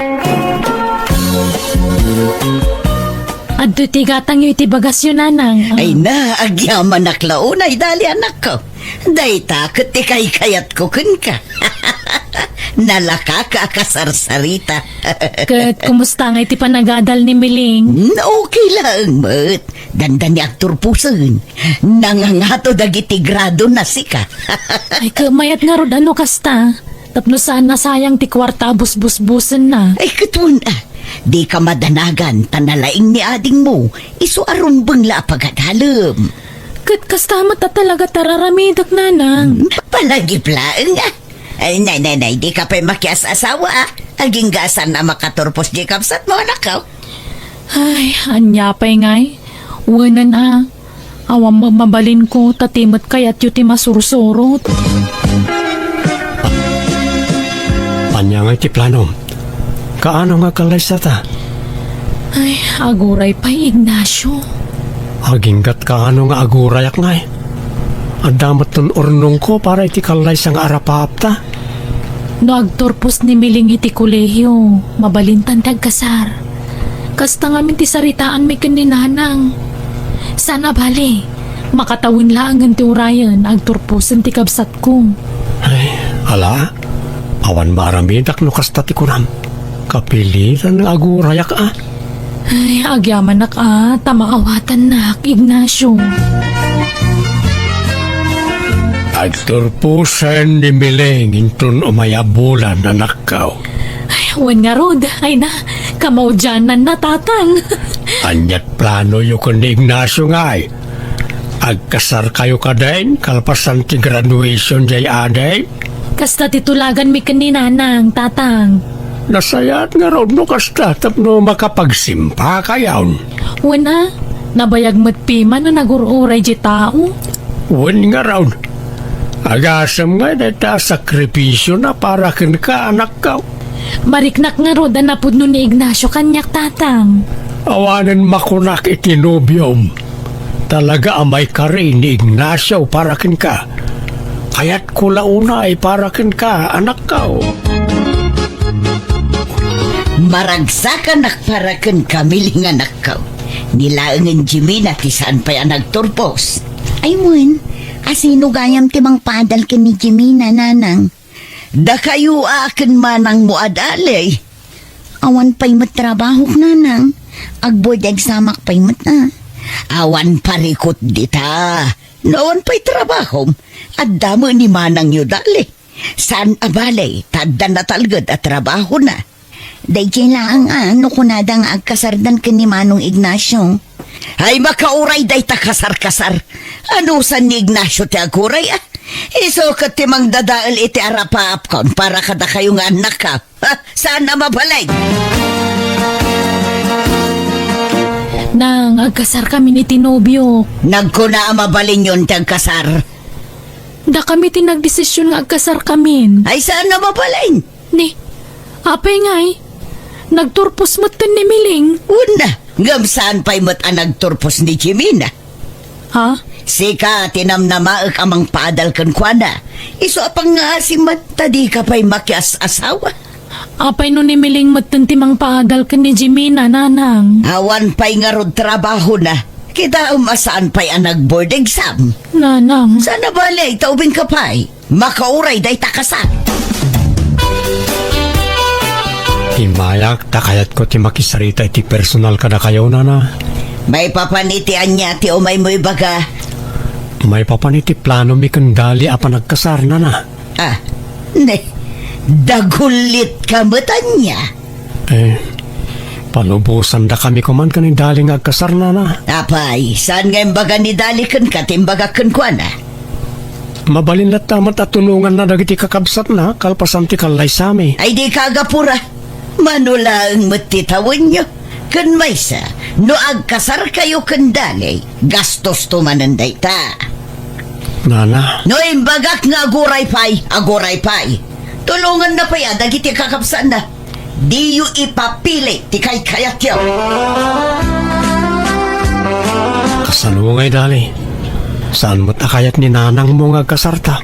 Adtoy ti gatangyo iti bagasyo, Nanang. Ay na, agyamanak la unay, dali, anakko. Dayta ket ti kaykayatko kenka. Nalakaka a kasarsarita. Ket kumusta ngay ti panagadal ni Miling? Hmm, okay laeng met. Dandani agturposen. Nangangato dagiti gradona sika. Ay, ket mayat ngarud a no kasta. Tapno saan a sayang ti kuarta a busbusbusenna. Ay, ket wen a. Dika madanagan ta nalaing ni adingmo. Isu a rumbeng la a pagadalem. Ket kasta met a talaga ti ar-aramidek, Nanang. Hmm, palagip laeng a. Ay, nay, nay, nay, dika pay makias-asawa, a. Agingga a saan a makaturpos diay kabsatmo, anakko. Ay, ania pay ngay? Wenen a, awan met mabalinko, ta ti met kayatyo ti masursurot. Ania ngay ti planom? Kaano nga agkallaysata? Ay, aguray pay, Ignacio. Aginggat kaano nga agurayak ngay? Adda met ton urnongko para iti kallaysa nga arapaapta. No agturpos ni Miling iti kolehio, mabalintan ti agkasar. Kasta ngamin ti saritaanmi ken ni Nanang. Saan a bale, makatawen laengen ti urayen, agturposen ti kabsatko. Ay, ala, awan maaramidak no kasta ti kunam. Kapilitan nga agurayak a. Ay, agyamanak a, ta maawatannak, Ignacio. Agturposen ni Miling inton umay a bulan, anakko. Ay, wen ngarud, ay na, kamaudiananna, Tatang. Aniat planoyo ken ni Ignacio ngay? Agkasarkayo kadin kalpasan ti graduation diay adi? Kasta ti tulaganmi ken ni Nanang, Tatang. Nasayaat ngarud no kasta tapno makapagsimpakayon. Wen a, nabayag met piman a nagur-uray diay tao. Wen ngarud, agasem ngay dayta a sakripisiona para kenka, anakko. Mariknak ngarud a napudno ni Ignacio kaniak, Tatang. Awanen makunak iti nobiom. Talaga a maikari ni Ignacio para kenka. Kayatko la unay para kenka, anakko. Maragsakanak para kenka, Miling, anakko. Ni laengen Jimina ti saan pay a nagturpos. Ay wen, asino gayam ti mangpaadal ken ni Jimina, Nanang? Dakayo a ken manangmo a Dali. Awan pay met trabahok, Nanang. Agboard examak pay met a. Awan parikut dita. No awan pay trabahom, adda met ni manangyo Dali. Saan a bale, ta adda natalged a trabahona. Daydiay laeng a no kunada nga agkasardan ken ni Manong Ignacio. Ay, makauray dayta kasar-kasar. Anusan ni Ignacio ti aguray, a? Isu ket ti mangdadael iti arapaapkon para kadakayo nga annakko. Ha? Saan a mabalin? Nang, agkasarkamin iti nobiok. Nagkuna a mabalinyon ti agkasar. Dakami ti nagdesision nga agkasarkamin. Ay, saan a mabalin? Ni, apay ngay? Nagturpos metten ni Miling. Wen a, ngem saan pay met a nagturpos ni Jimina. Ha? Sika ti namnamaek a mangpaadal kenkuana. Isu a pangngaasim met ta dika pay makias-asawa. Apay no ni Miling metten ti mangpaadal ken ni Jimina, Nanang? Awan pay ngarud trabahona. Kitaem a saan pay a nag-board exam. Nanang. Saan a bale, ta ubingka pay. Makauray dayta kasar. Immayak ta kayatko ti makisarita iti personal kadakayo, Nana. Maipapan iti ania ti umaymo ibaga? Maipapan iti planomi ken Dali a panagkasar, Nana. Ah, ne, dagullitka met ania? Eh, palubosandakami koman ken ni Dali nga agkasar, Nana. Apay, saan nga imbaga ni Dali kenka ti imbagak kenkuana? Mabalin latta met a tulonganna dagiti kakabsatna kalpasan ti kallaysami. Ay, dika agapura. Mano laeng met ti tawenyo. Ken maysa, no agkasarkayo ken Dali, gastosto manen dayta. Nana. No imbagak nga aguray pay, aguray pay. Tulonganna pay a dagiti kakabsatna. Diyo ipapili ti kaykayatyo. Kasano ngay, Dali? Saan met a kayat ni nanangmo nga agkasarta?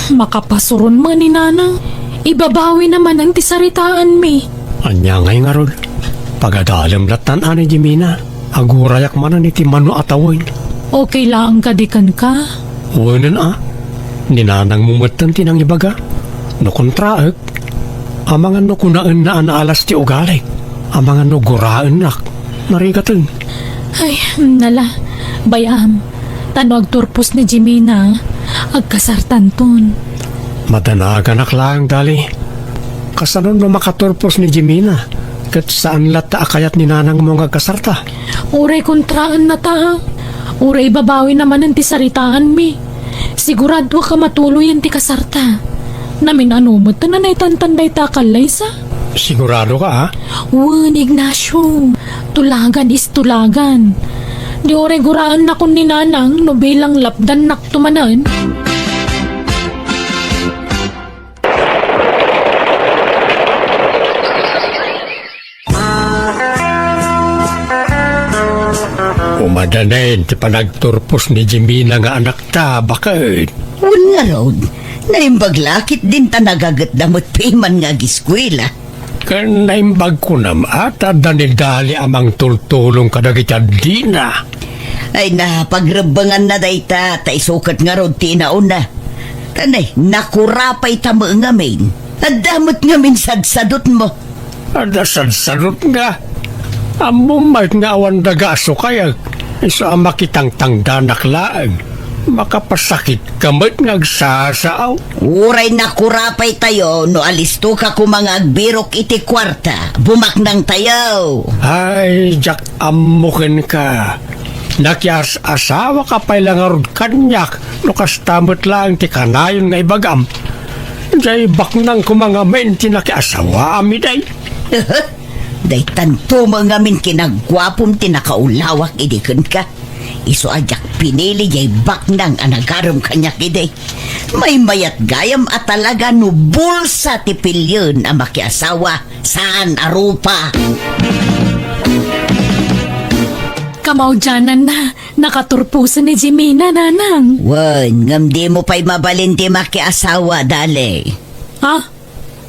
Makapasuron met ni Nanang. Ibabawina manen ti saritaanmi. Ania ngay ngarud? Pagadalem lattan a ni Jimina. Agurayak manen iti mano a tawen. Okay laeng kadi kenka? Wenen a. Ni nanangmo metten ti nangibaga. No kontraek, amangan no kunaenna a naalas ti ugalik. Amangan no guraennak. Narigaten. Ay, nala. Bay-am. Ta no agturpos ni Jimina, agkasartanton. Madanaganak laeng, Dali. Kasano no makaturpos ni Jimina, ket saan latta a kayat ni nanangmo nga agkasarta? Uray kontraennata, a. Uray ibabawina manen ti saritaanmi. Siguradoak a matuloyen ti kasarta. Namin-ano met a naitantan dayta a kallaysa? Siguradoka, a? Wen, Ignacio. Tulagan is tulagan. Di uray guraennakon ni Nanang no bilang lapdannakto manen. Umadanen ti panagturpos ni Jimina nga anakta, baket. Wen ngarud, naimbag la ketdin ta nagagetda met piman nga agiskuela. Ken naimbag kunam a ta adda ni Dali a mangtultulong kadagiti addina. Ay na, pagrebbenganna dayta, ta isu ket ngarud ti inauna. Ta ne, nakurapayta met ngamin. Adda met ngamin sadsadutmo. Adda sadsadutna. Ammom met nga awan daga a sukayek. Isu a makitangtangdanak laeng. Makapasakitka met nga agsasao. Uray nakurapaytayo no alistoka koma nga agbirok iti kuarta. Bumaknangtayo. Ay, diak ammo kenka. Nakias-asawaka pay la ngarud kaniak no kasta met laeng ti kanayon nga ibagam. Diay baknang koma ngamin ti nakiasawaam idi. Daytanto met ngamin kinaguapom ti nakaulawak idi kenka. Isu a diak pinili diay baknang a nagarem kaniak idi. Maymayat gayam a talaga no bulsa ti pilien a makiasawa, saan a rupa. Kamaudiananna, nakaturposen ni Jimina, nanang. Wen, ngem dimo pay mabalin ti makiasawa, Dali. Ha?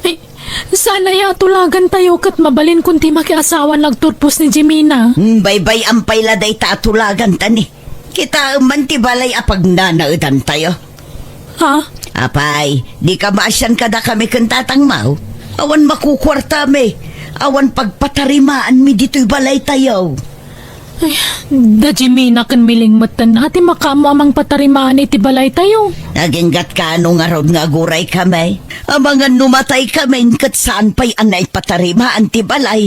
Ay, saan aya a tulagantayo ket mabalinkon ti makiasawa no agturpos ni Jimina? Hmm, baybay-am pay la dayta a tulaganta ni. Kitaem man ti balay a pagnanaedantayo. Ha? Apay, dika maasian kadakami ken tatangmo? Awan makukuartami. Awan pagpatarimaanmi ditoy balaytayo. Ay, da Jimina ken Miling metten a ti makaammo a mangpatarimaan iti balaytayo. Aginggatka no ngarud nga aguraykami? Amangan no mataykami ket saan pay a naipatarimaan ti balay.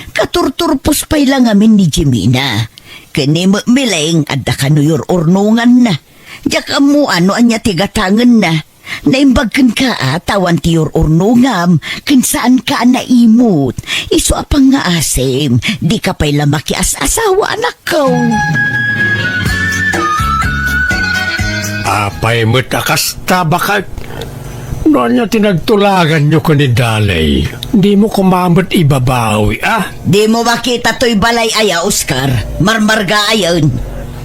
Katurturpos pay la ngamin ni Jimina. Ken ni Miling, adda kano ur-urnonganna. Diak ammo no ania ti gatangenna. Naimbag kenka a ta awan ti ur-urnongam, ken saanka a naimut. Isu a pangngaasim, dika pay la makias-asawa, anakko. Apay met a kasta, baket? No ania ti nagtulaganyo ken ni Dali, dimo koma met ibabawi, a? Dimo makita toy balay aya, Oscar? Marmarga ayen.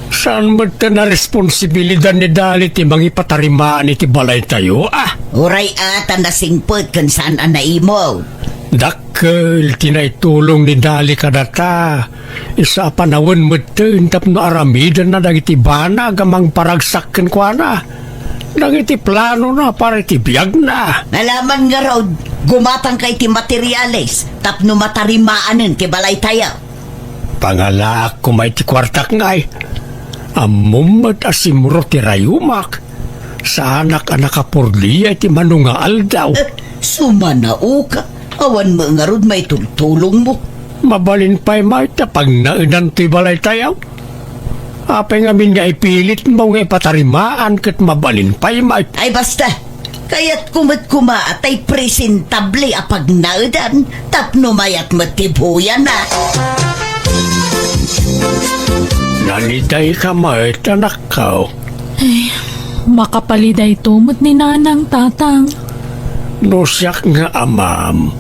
Saan met ta a responsibilidad ni Dali ti mangipatarimaan iti balaytayo, a? Uray a ta nasingpet ken saan a naimut. Dakkel ti naitulong ni Dali kadata. Isu a panawen metten tapno aramidenna dagiti banag a mangparagsak kenkuana, dagiti planona para iti biagna. Alaman ngarud, gumatangka iti materiales tapno matarimaanen ti balaytayo. Pangalaak koma iti kuartak ngay. Ammom met a simro ti rayumak. Saanak a nakapordia iti mano nga aldaw. Eh, sumanaoka. Awan met ngarud maitultulongmo. Mabalin pay met a pagnaedan toy balaytayo. Apay ngamin nga ipilitmo nga ipatarimaan ket mabalin pay met? Ay, basta. Kayatko met koma a tay presentable a pagnaedan tapno mayat met ti buyana. Nanidayka met, anakko. Ay, makapalidayto met ni Nanang, Tatang. No siak nga amam,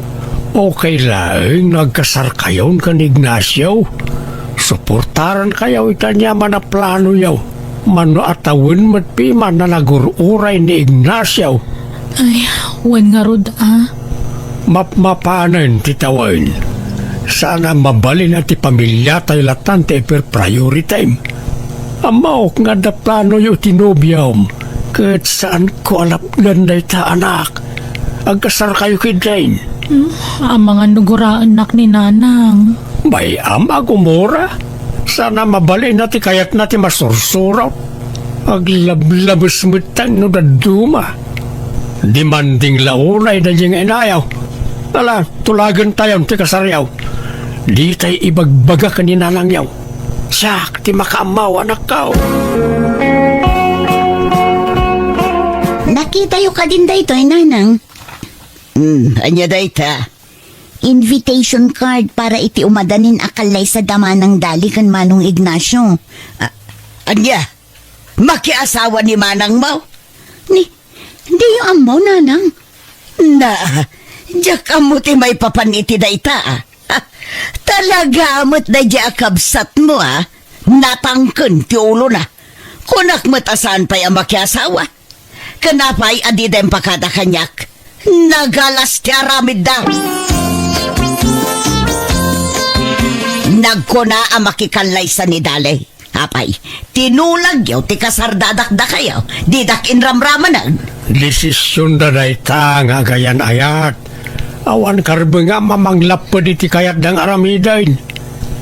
okay laeng no agkasarkayon ken Ignacio. Suportarankayo iti aniaman a planoyo. Mano a tawen met piman a nagur-uray ni Ignacio. Ay, wen ngarud a. Mapmapanen ti tawen. Saan a mabalin a ti pamiliatayo latan ti iper-prioritim. Ammok nga adda planoyo iti nobiom, ket saanko a lapdan dayta, anak. Agkasarkayo ketdin. Hmm, amangan no guraennak ni Nanang. Bay-am a gumura. Saan a mabalin a ti kayatna ti masursurot. Aglablabes metten no dadduma. Demanding la unay daydiay nga inayo. Ala, tulagentayon ti kasaryo. Ditay ibagbaga ken ni nanangyo. Siak ti makaammo, anakko. Nakitayo kadin daytoy, Nanang? Hmm, ania dayta? Invitation card para iti umadanin a kallaysa da Manang Dali ken Manong Ignacio. A-, ania? Makiasawa ni manangmo? Ni, diyo ammo, Nanang? Na, diak ammo ti maipapan iti dayta, a. Ha, talaga met daydiay a kabsatmo, a. Natangken ti ulona. Kunak met a saan pay a makiasawa. Ken apay a dida impakada kaniak? Nagalas ti aramidda. Nagkuna a makikallaysa ni Dali. Apay, tinulagyo ti kasardadak dakayo, didak inramramanen. Desisionda dayta nga agayan-ayat. Awan karbengam a manglapped iti kayatda nga aramiden.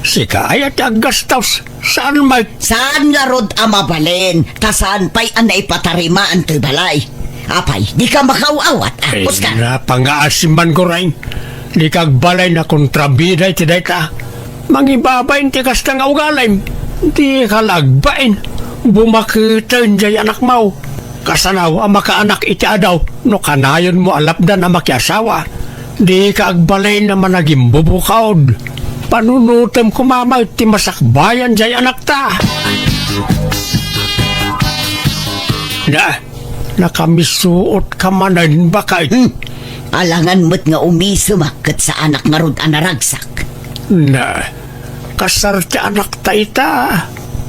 Sika aya ti aggastos, saan met? Saan ngarud a mabalin, ta saan pay a naipatarimaan toy balay. Apay, dika makaaw-awat, ah, Eh, Oscar? Napangaasim man, Goray. Dika agbalin a kontrabida iti dayta. Mangibabain ti kasta nga ugalim. Dika la agbain. Bumaketen jay anakmo. Kasano a makaanak iti adaw no kanayonmo a lapdan a makiasawa? Dika agbalin a managimbubukaod. Panunotem koma met ti masakbayan jay anakta. Na, nakamisuot ka manen, baket. Hmm. Alangan met nga umisemak ket saanak ngarud a naragsak. Na, kasar ti anakta ita.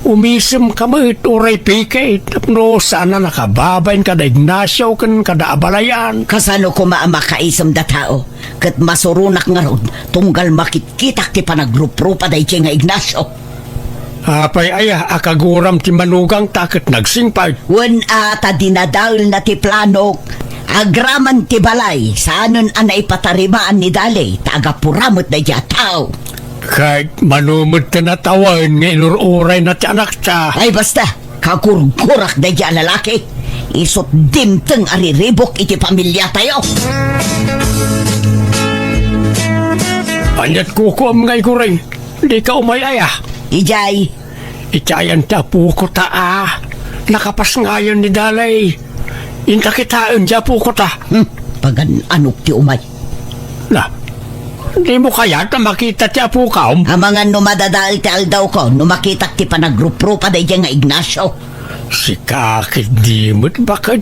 Umisemka met uray piki tapno saan a nakababain kada Ignacio ken kada abalayan. Kasano koma a makaisemda tao? Ket masuronak ngarud tunggal makitkitak ti panagruprupa daydiay nga Ignacio. Apay aya a kaguram ti manugangta ket nagsingpet? Wen a ta dinadaelna ti planok. Agraman ti balay, saanen a naipatarimaan ni Dali, ta agapura met daydiay a tao. Ket mano met ti natawen nga inur-urayna ti anakta? Ay, basta, kagurgurak daydiay a lalaki. Isut' dimteng a riribuk iti pamiliatayo. Ania't kukuam nga, Goray? Dika umay aya? Idiay. Iti ayan ti apokota a nakapasngayon ni Dali. Inta kitaen ti apokota. Hmm, pagan-anok ti umay. Na, dimo kayat a makita ti apokam? Amangan no madadael ti aldawko no makitak ti panagruprupa daydiay nga Ignacio. Sika ket di met, baket.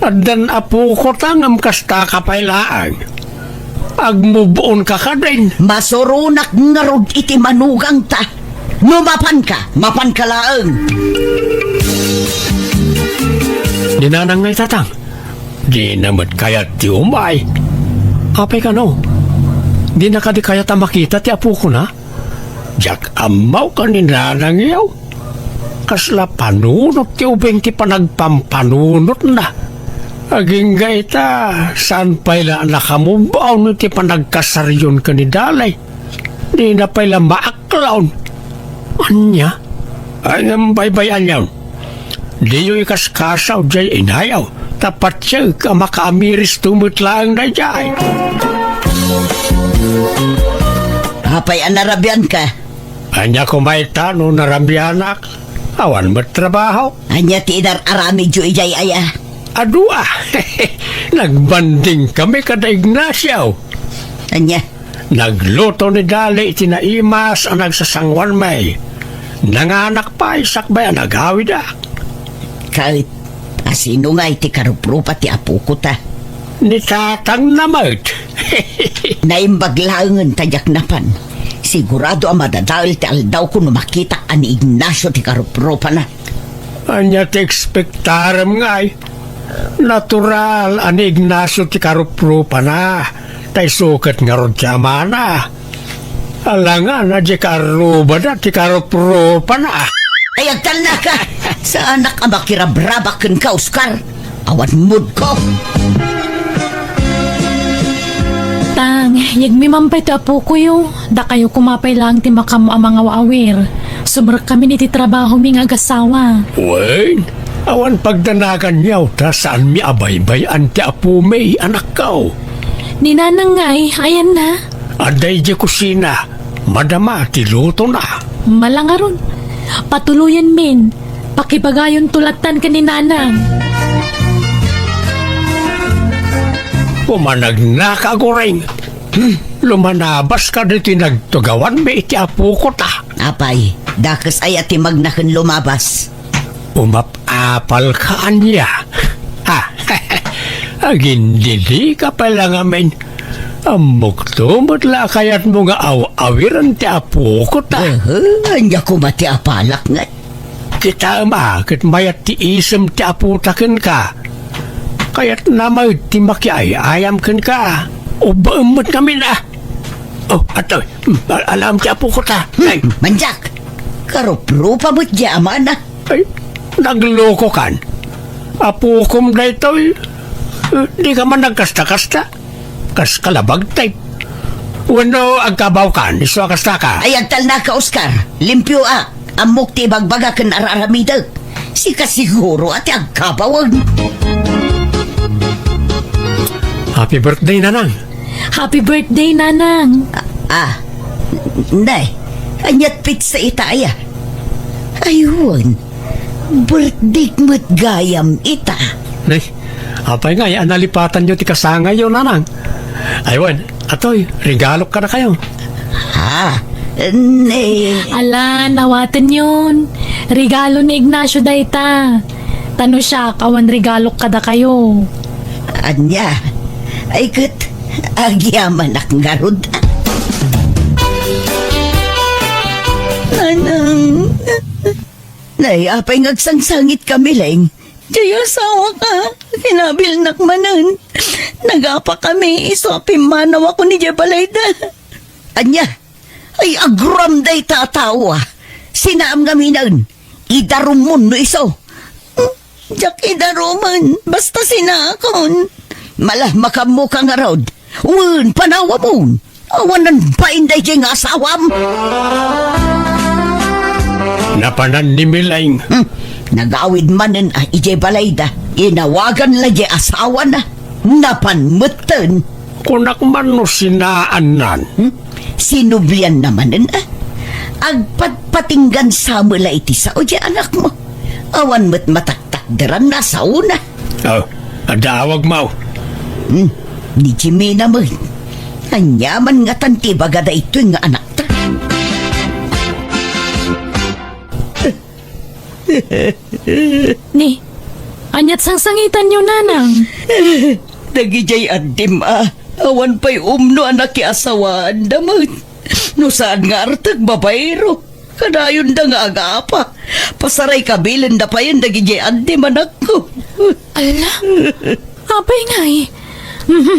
Addan apokota ngem kastaka pay laeng. Agmubonka kadin. Masuronak ngarud iti manugangta. No mapanka, mapanka laeng. Ni Nanang ngay, Tatang, dina met kayat ti umay. Apay kano? Dina kadi kayat a makita ti apokona? Diak ammo ken ni Nanang yaw. Kasla panunot ti ubing ti panagpampanunotna. Agingga ita, saan pay la nakamubon ti panagkasaryon ken ni Dali. Dina pay la maaklon. Ania? Ay, ngem baybay-anyon. Diyo ikaskasaw diay inayo, ta patiek a makaamiristo met laeng daydiay. Apay a narabianka? Ania koma ita no narabianak? Awan met trabaho. Ania ti inar-aramidyo idiay aya? Adu a. Nagbanding kami kada Ignacio. Ania? Nagluto ni Dali iti naimas a nagsasanguanmi. Nanganak pay sakbay a nagawidak. Ket, asino ngay ti karuprupa ti apokota? Ni tatangna met. Naimbag laengen ta diak napan. Sigurado a madadael ti aldawko no makitak a ni Ignacio ti karuprupana. Ania ti ekspektarem ngay? Natural a ni Ignacio ti karuprupana, ta isu ket ngarud ti amana. Alangan a di kaarrubada ti karuprupana. Ay, agtalnaka! Saanak a makirabrabak kenka, Oscar. Awan moodko. Tang, yegmi man pay ti apokoyo. Dakayo koma pay laeng ti makaammo a mangawawir. Sumrekkamin iti trabahomi nga agasawa. Wen, awan pagdanagan yaw ta saanmi a baybay-an ti apomi, anakko. Ni Nanang ngay, ayanna? Adda idiay kusina. Madama ti lutona. Malangaron. Patuloyenmin. Pakibagayonto lattan ken ni Nanang. Umanagnaka, Goray. Hmm, lumanabas ka ditoy nagtugawanmi iti apokota. Apay, dakes aya ti magna ken lumabas? Umap-apalka ania? Ha? Agindidika pay la ngamin. Ammokto met la a kayatmo nga aw-awiren ti apokota. Aha, ania koma ti apalak ngay? Kitaem a ket mayat ti isem ti apota kenka. Kayatna met ti makiay-ayam kenka. Ubbaem met ngamin a. Oh, atoy. Hmm, al-, alam ti apokota. Hmm, ay. Mandiak. Karuprupa met diay amana. Ay, naglokokan. Apokom daytoy. Eh, dika man nagkasta-kasta. Kas kalabagtay. Wenno agkabawkan, isu a kastaka? Ay, agtalnaka, Oscar. Limpioak. Ammok ti ibagbaga ken ar-aramidek. Sika siguro a ti agkabawen. Happy birthday, Nanang. Happy birthday, Nanang. Ah, nay, aniat petsa ita aya? Ay, wen, birthday met gayam ita. Nay, apay ngay a nalipatanyo ti kasangayyo, Nanang? Ay, wen, atoy, regalok kadakayo. Ha? Ne. Ala, awatenyon. Regalo ni Ignacio dayta. Ta no siak, awan regalok kadakayo. Ania? Ay, ket, agyamanak ngarud. Nanang. Nay, apay nga agsangsangitka, Mileng? Diay asawak, kinabilnak manen. Nagapakami, isu a pimmanawakon idiay balayda. Ania? Ay, aguram dayta a tao, a. Sinaam ngaminen. Idarummon no isu. Hmm, diak idarumen. Basta sinaakon. Mala, makammoka ngarud. Wen, panawamon. Awanen bain daydiay nga asawam. Napanan ni Mileng. Hmm. Nagawid manen a idiay balayda. Inawagan la diay asawana. Napan metten. Kunak man no sinaannan. Hmm? Sinublianna manen a. Agpatpatinggan sa met la iti sao diay anakmo. Awan met mataktakderanna a saona. Oh, adda awagmo. Hmm, ni Jimena met. Ania man ngatan ti ibaga daytoy nga anakta? Ni, aniat sangsangitanyo, Nanang? Dagidiay addim a, awan pay umno a nakiasawaanda met. No saan nga artek, babaero. Kadayonda nga agapa. Pasaray kabilenda payen dagidiay addim, anakko. Ala, apay ngay? Mhm.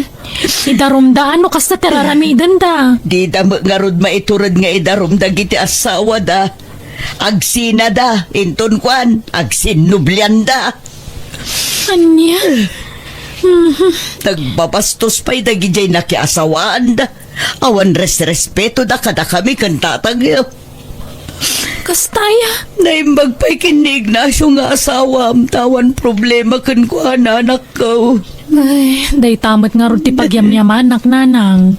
Idarumda no kasta ti ar-aramidenda. Dida met ngarud maitured nga idarum dagiti asawada. Agsinada, inton kuan, agsinnublianda. Ania? Mhm. Nagbabastos pay dagidiay nakiasawaanda. Awan resrespetoda kadakami ken tatangyo. Kasta aya? Naimbag pay ken ni Ignacio nga asawam, ta awan problema kenkuana, anakko. Ay, dayta met ngarud ti pagyamyamanak, Nanang.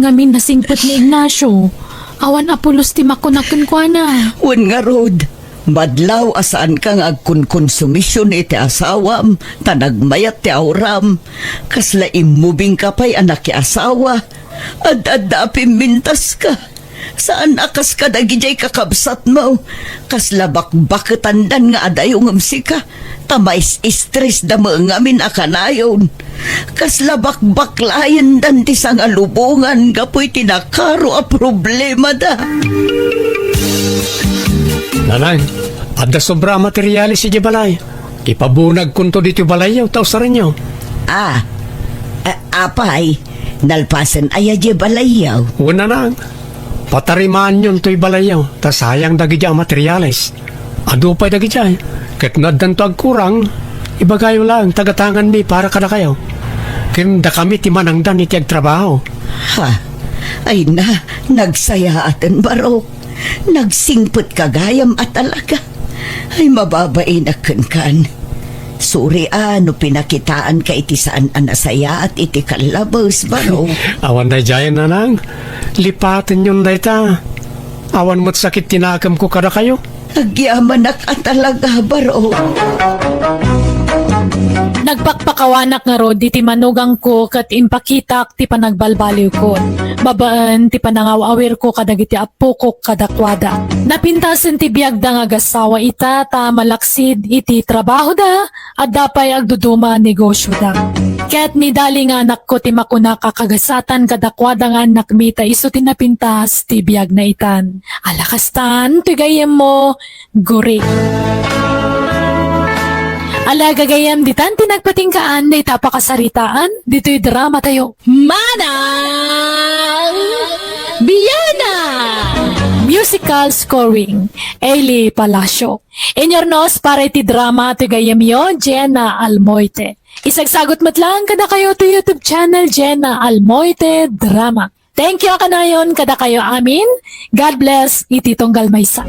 Ngamin nasingpet ni Ignacio. Awan a pulos ti makuna kenkuana. Wen ngarud, madlaw a saanka nga agkonkonsumision iti asawam, ta nagmayat ti auram. Kasla immubingka pay a nakiasawa. Ad-adda a pimmintaska. Saan a kas kadagidiay kakabsatmo. Kasla bakbaketandan nga adayo ngem sika. Ta mais-istresda met ngamin a kanayon. Kasla bakbaklayendan ti sangalubongan gapu iti nakaro a problemada. Nanang, adda sobra a materiales idiay balay. Ipabunagkonto ditoy balayyo, ta usarenyo. Ah, a-, apay, nalpasen aya diay balayyo? Wen, Nanang. Patarimaanyon toy balayyo, ta sayang dagidiay a materiales. Adu pay dagidiay, ket no addanto agkurang, ibagayo laeng ta gatanganmi para kadakayo. Ken dakami ti manangdan iti agtrabaho. Ha? Ay na, nagsayaaten, Barok. Nagsingpetka gayam a talaga. Ay, mababainak kenkan. Suri a no pinakitaanka iti saan a nasayaat iti kallabes, Barok. Awan daydiayen, Nanang. Lipatenyon dayta. Awan met sakit ti nakemko kadakayo. Agyamanak a talaga, Barok. Nagpakpakawanak ngarud iti manugangko ket impakitak ti panagbalbaliwkon, babaen ti panangaw-awirko kadagiti appokok kadakuada. Napintasen ti biagda nga agasawa ita ta malaksid iti trabahoda, adda pay agduduma a negosioda. Ket ni Dali nga anakko ti makunak a kagasatan kadakuada nga annakmi ta isu ti napintas ti biagna itan. Ala kastan, toy gayyemmo, Guri. Ala, gagayyem, ditan ti nagpatinggaan dayta a pakasaritaan ditoy dramatayo. Manang Biana! Musical scoring, Eli Palacio. Inyurnos para iti drama ti gayyemyo, Jenna Almoite. Isagsagut met laeng kadakayo ti YouTube channel, Jenna Almoite Drama. Thank you kanayon kadakayo amin. God bless iti tunggal maysa.